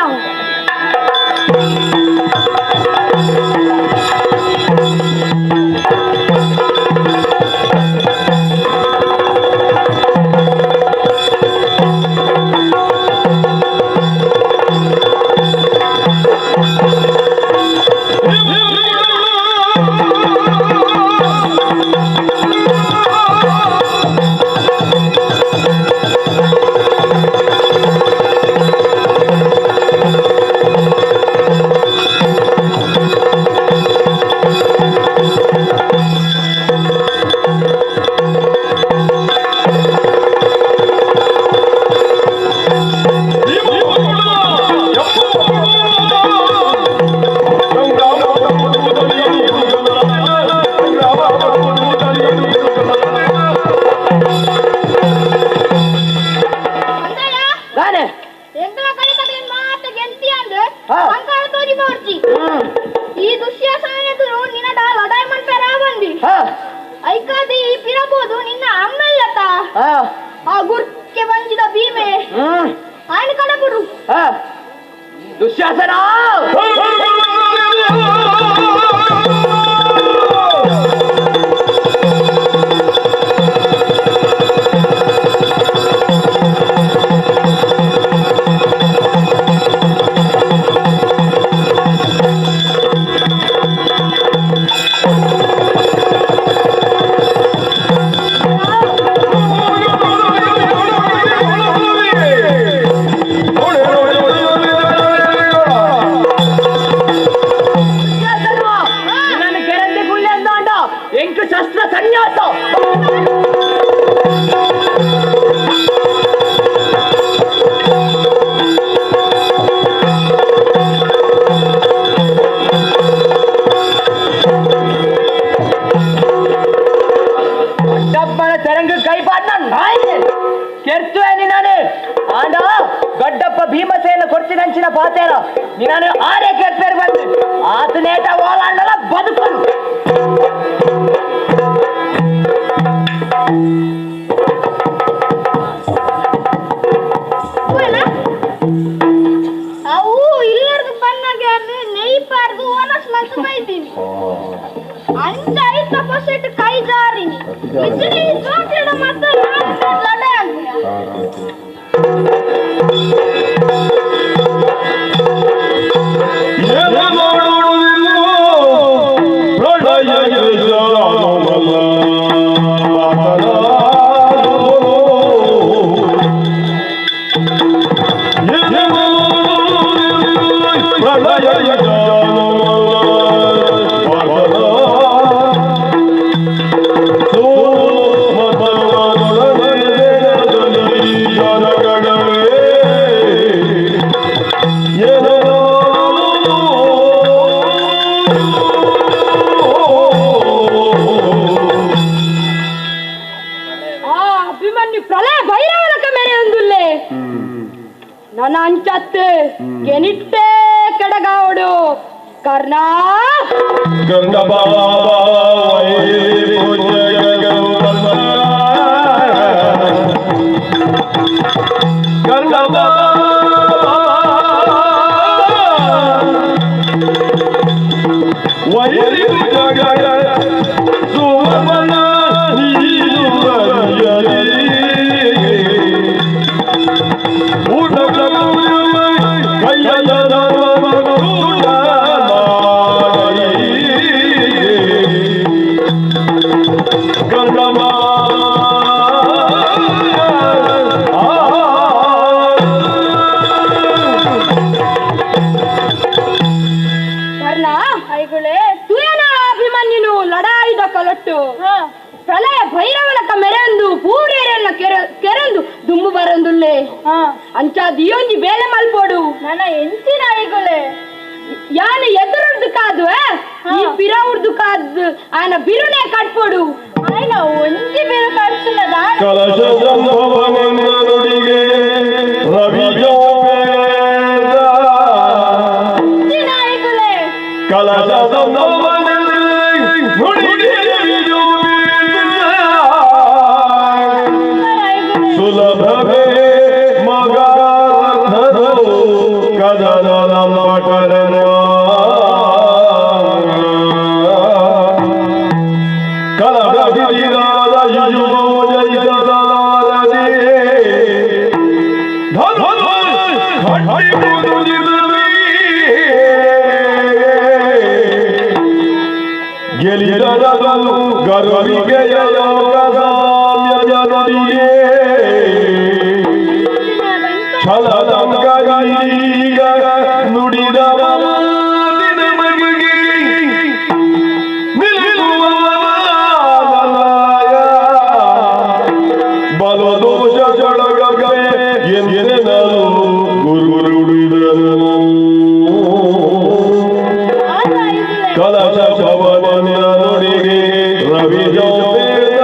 ದುಶ್ಯಾಸನ ಭೀಮಸೇನ ಕೊಡ್ತಿನಂಚಿನ ಪಾತೇರ ನಾನು ಆರೆ ಕೆರ್ಪೇರ್ ಬಂದು ಆತನೇಟ ಓಲಾಂಡಲ ಬದುಕಲು ಅವು ಇಲ್ಲರ್ದು ಬನ್ನಾಗೆ ನೆಯ್ಪಾರ್ದು ಓನಸ್ ಮಲ್ತು ಬೈತೀನಿ ಅಂಚ ಐತ ಪೊಸೆಟ್ ಕೈ ಜಾರಿನಿ ಇಜ್ಜಿ ಜೋಕಿಡ ಮತ್ತೆ ಲಡೆ ಕೆನಿಟ್ಟೆ ಕಡಗಾವಡು ಕರ್ಣ ಪ್ರಳಯ ಭೈರವನಕ ಮೆರೆಂದು ಪೂರೇರೆಲ್ಲ ಕೆರೆಂದು ದುಮ್ಮು ಬರಂದುಲ್ಲೆ ಅಂಚ ದಿಯೋಂಜಿ ಬೇಲೆ ಮಲ್ಪೋಡು ನನ್ನ ಎಂಚಿನ ಐಗುಲೆ ಯಾನು ಎದುರುಡ್ದು ಕಾಲ ಈ ಪಿರವುಡ್ದು ಕಾದ್ ಆಯನ ಬಿರುನೆ ಕಟ್ಪೊಡು ಆಯ್ನ ಒಂಜಿ ಬಿರು ಕಟ್ಸುನ ದಾನ ಕಲಶ ಸಂಭವನೆಂದ ನುಡಿಗೆ ರವಿ ಜೋಪೇದ ನಾಯಕುಲೆ ಕಲಶ ಸಂಭವನೆಂದ ನುಡಿಗೆ ರವಿ ಜೋಪೇದ ಸುಲಭವೇ ಮಗಾರಥರು ಕದನ ಪಟರನ ಕಲಬಗಿರಿದಾದ ಯುಜುಮೋಜಯಿತದಾರದೆ ಧನು ಖಡ್ಡಿಬುದುದಿರುವೆ ಗೆಲಿದರಲು ಗರ್ವಿಗೆಯ ಯೋಗ ಸಾಮ್ಯದೊಡಿಗೆ ಛಲದಂಗೀಗ ನುಡಿದ ನಮಗೆ ನಿಲ್ಲುವವನಾದಲಾಯ ಬಲದೋಷ ಜಡಗಗೆ ಎಂದೆನಲು ಗುರುರುಡಿದನು ಕಲಶ ಭವನ ನುಡಿಗೆ ರವಿ ಜೋಪೇದ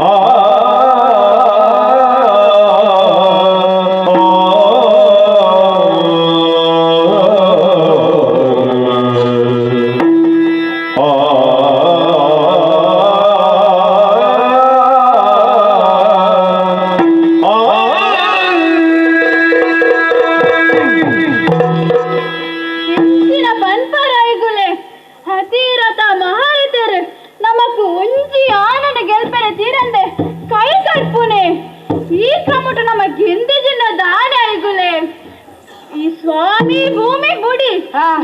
ಆ ಇಂಚಿನ ಪನ್ಪರಾಯಿಗುಲೆ ಹತೀರಥ ಮಹಾರಥರು ನಮಕ್ ಒಂಜಿ ಆನಂದ ಗೆಲ್ಪೆರೆ ತೀರಂದೆ ಕೈ ಕಟ್ಪುನೆ ಈ ಕ್ರಮಟು ನಮ್ಮ ಗೆಂದಿಜಿನ ದಾನೆ ಆಯ್ಗುಲೆ ಈ ಸ್ವಾಮಿ ಭೂಮಿ ಬುಡಿ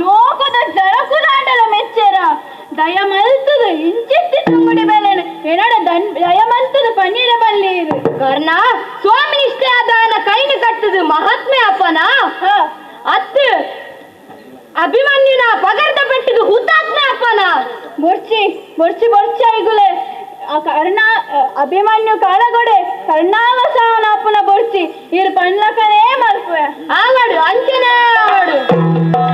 ಲೋಕದ ಜರಕುಲಾಂಡಲ ಮೆಚ್ಚೆರ ದಯಮಲ್ತದು ಇಂಚಿತ್ತಿ ತುಂಗುಡಿ ಬೇಲೆನ ಏನಡ ದಯಮಲ್ತದು ಪನ್ನೀರ ಬಲ್ಲೀರು ಕರ್ಣ ಸ್ವಾಮಿ ನಿಷ್ಠೆ ಆದ ಆಯನ ಕೈನ ಕಟ್ಟದು ಮಹಾತ್ಮೆ ಅಪ್ಪನ ಅತ್ತು ಅಭಿಮನ್ಯುನ ಪಗರ್ದ ಪೆಟ್ಟಿಗೆ ಹುತಾತ್ಮೆ ಅಪ್ಪನ ಬೊರ್ಚಿ ಬೊರ್ಚಿ ಬೊರ್ಚಿ ಐಗುಲೆ ಆ ಕರ್ಣ ಅಭಿಮನ್ಯು ಕಾಳಗೊಡೆ ಕರ್ಣಾವಸಾವನ ಅಪ್ಪನ ಬೊರ್ಚಿ ಇರು ಪಣ್ಲಕನೇ ಮಲ್ಪುವೆ ಆವಡು ಅಂಚನೆ ಆವಡು ಆ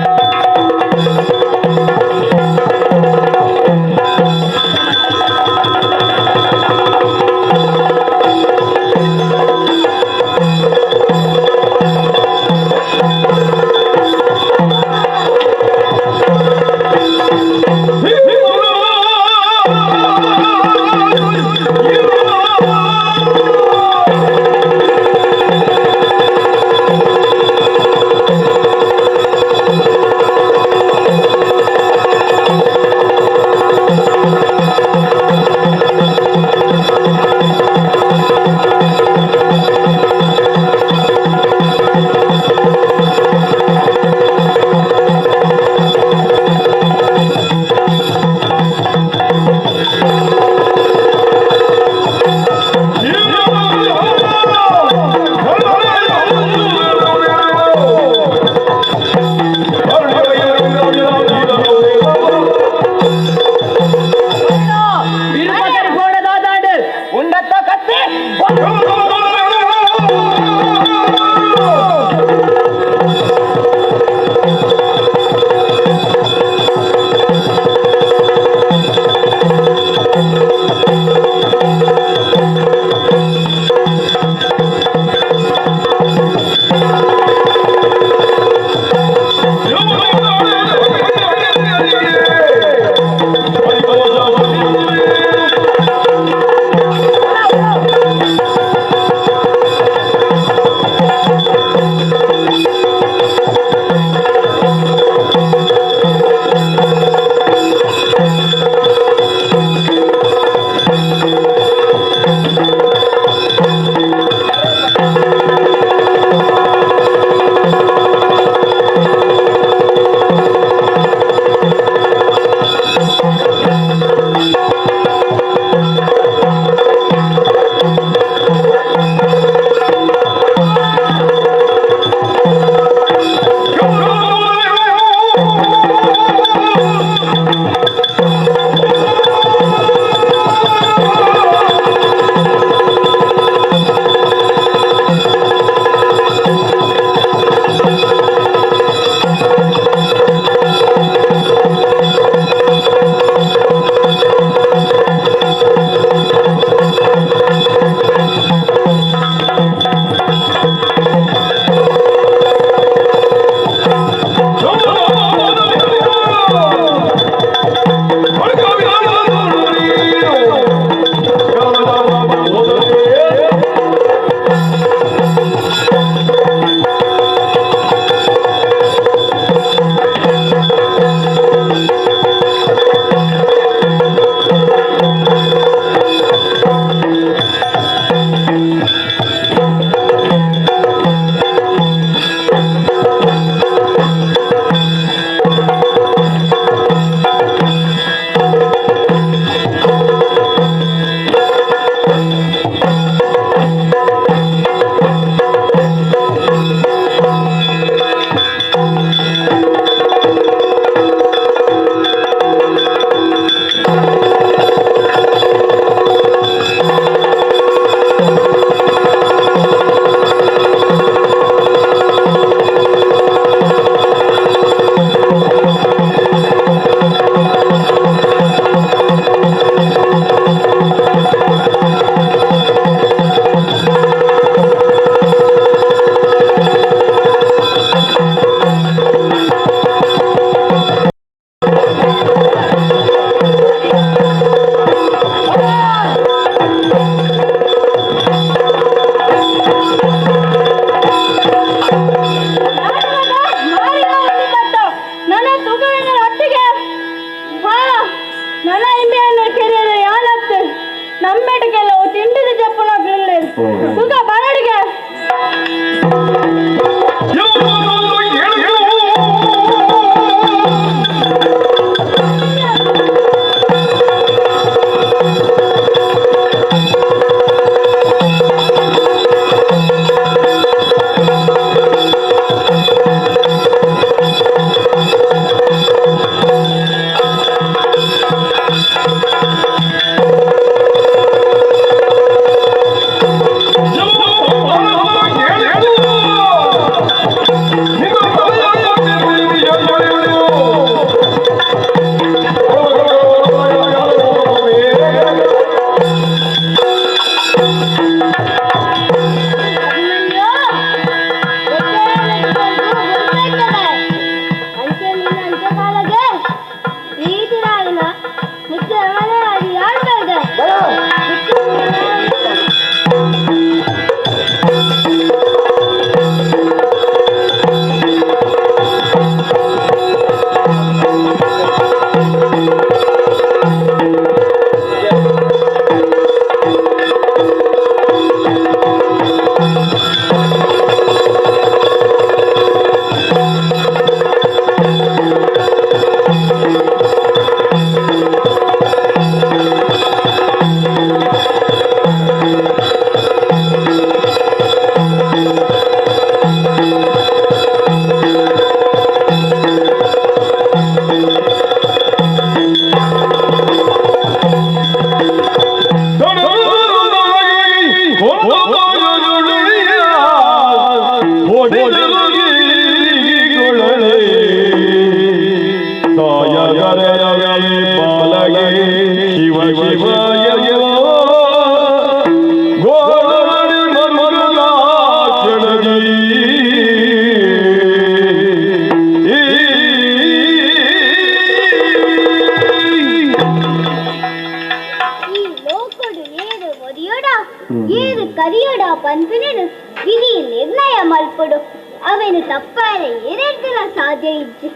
ಅವೆನು ತಪ್ಪಾರೆ ಎರಡ್ದಿನ ಸಾಧ್ಯ ಇಜ್ಜಿ.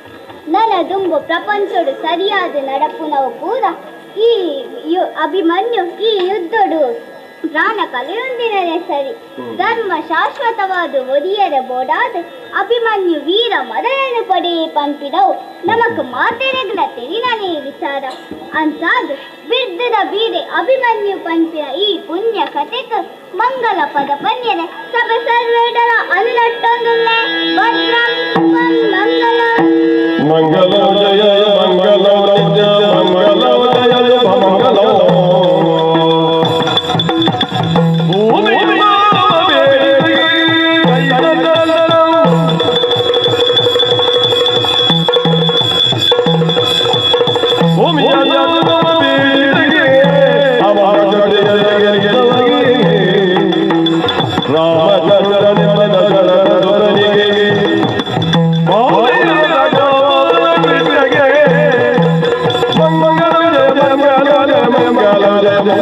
ನನ ದುಂಬು ಪ್ರಪಂಚಡು ಸರಿಯಾದ ನಡಪುನವು ಪೂರ ಈ ಅಭಿಮನ್ಯು ಈ ಯುದ್ಧಡು ಪ್ರಾಣ ಕಲೆಯೊಂದಿನನೇ ಸರಿ. ಧರ್ಮ ಶಾಶ್ವತವಾದ ಒರಿಯರ ಬೋಡಾದ ಅಭಿಮನ್ಯು ವೀರ ಮರಣನು ಪಡೆ ಪಂಪಿನವು ನಮಕ್ ಮಾತೆರೆಗ್ಲ ತೆರಿನನೇ ವಿಚಾರ. ಅಂಚಾದ ಬಿರ್ದದ ಬೀರೆ ಅಭಿಮನ್ಯು ಪಂಪಿನ ಈ ಪುಣ್ಯ ಕಥೆಕ್ ಮಂಗಲ ಪದ ಪನ್ಯರೆ ಸಭೆ ಸರ್ವೇಡರ ಅನುನಟ್ಟೊಂದುಲ್ಲೆ. ಭದ್ರಂ ಶುಭಂ ಮಂಗಲಂ. ಮಂಗಲ ಜಯ ಮಂಗಲ ನಿತ್ಯ ಮಂಗಲ ಜಯ ಮಂಗಲ. ಭೂಮಿ ಮಂಗಲ ಮಂಗಲ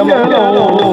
ಮಂಗಲ.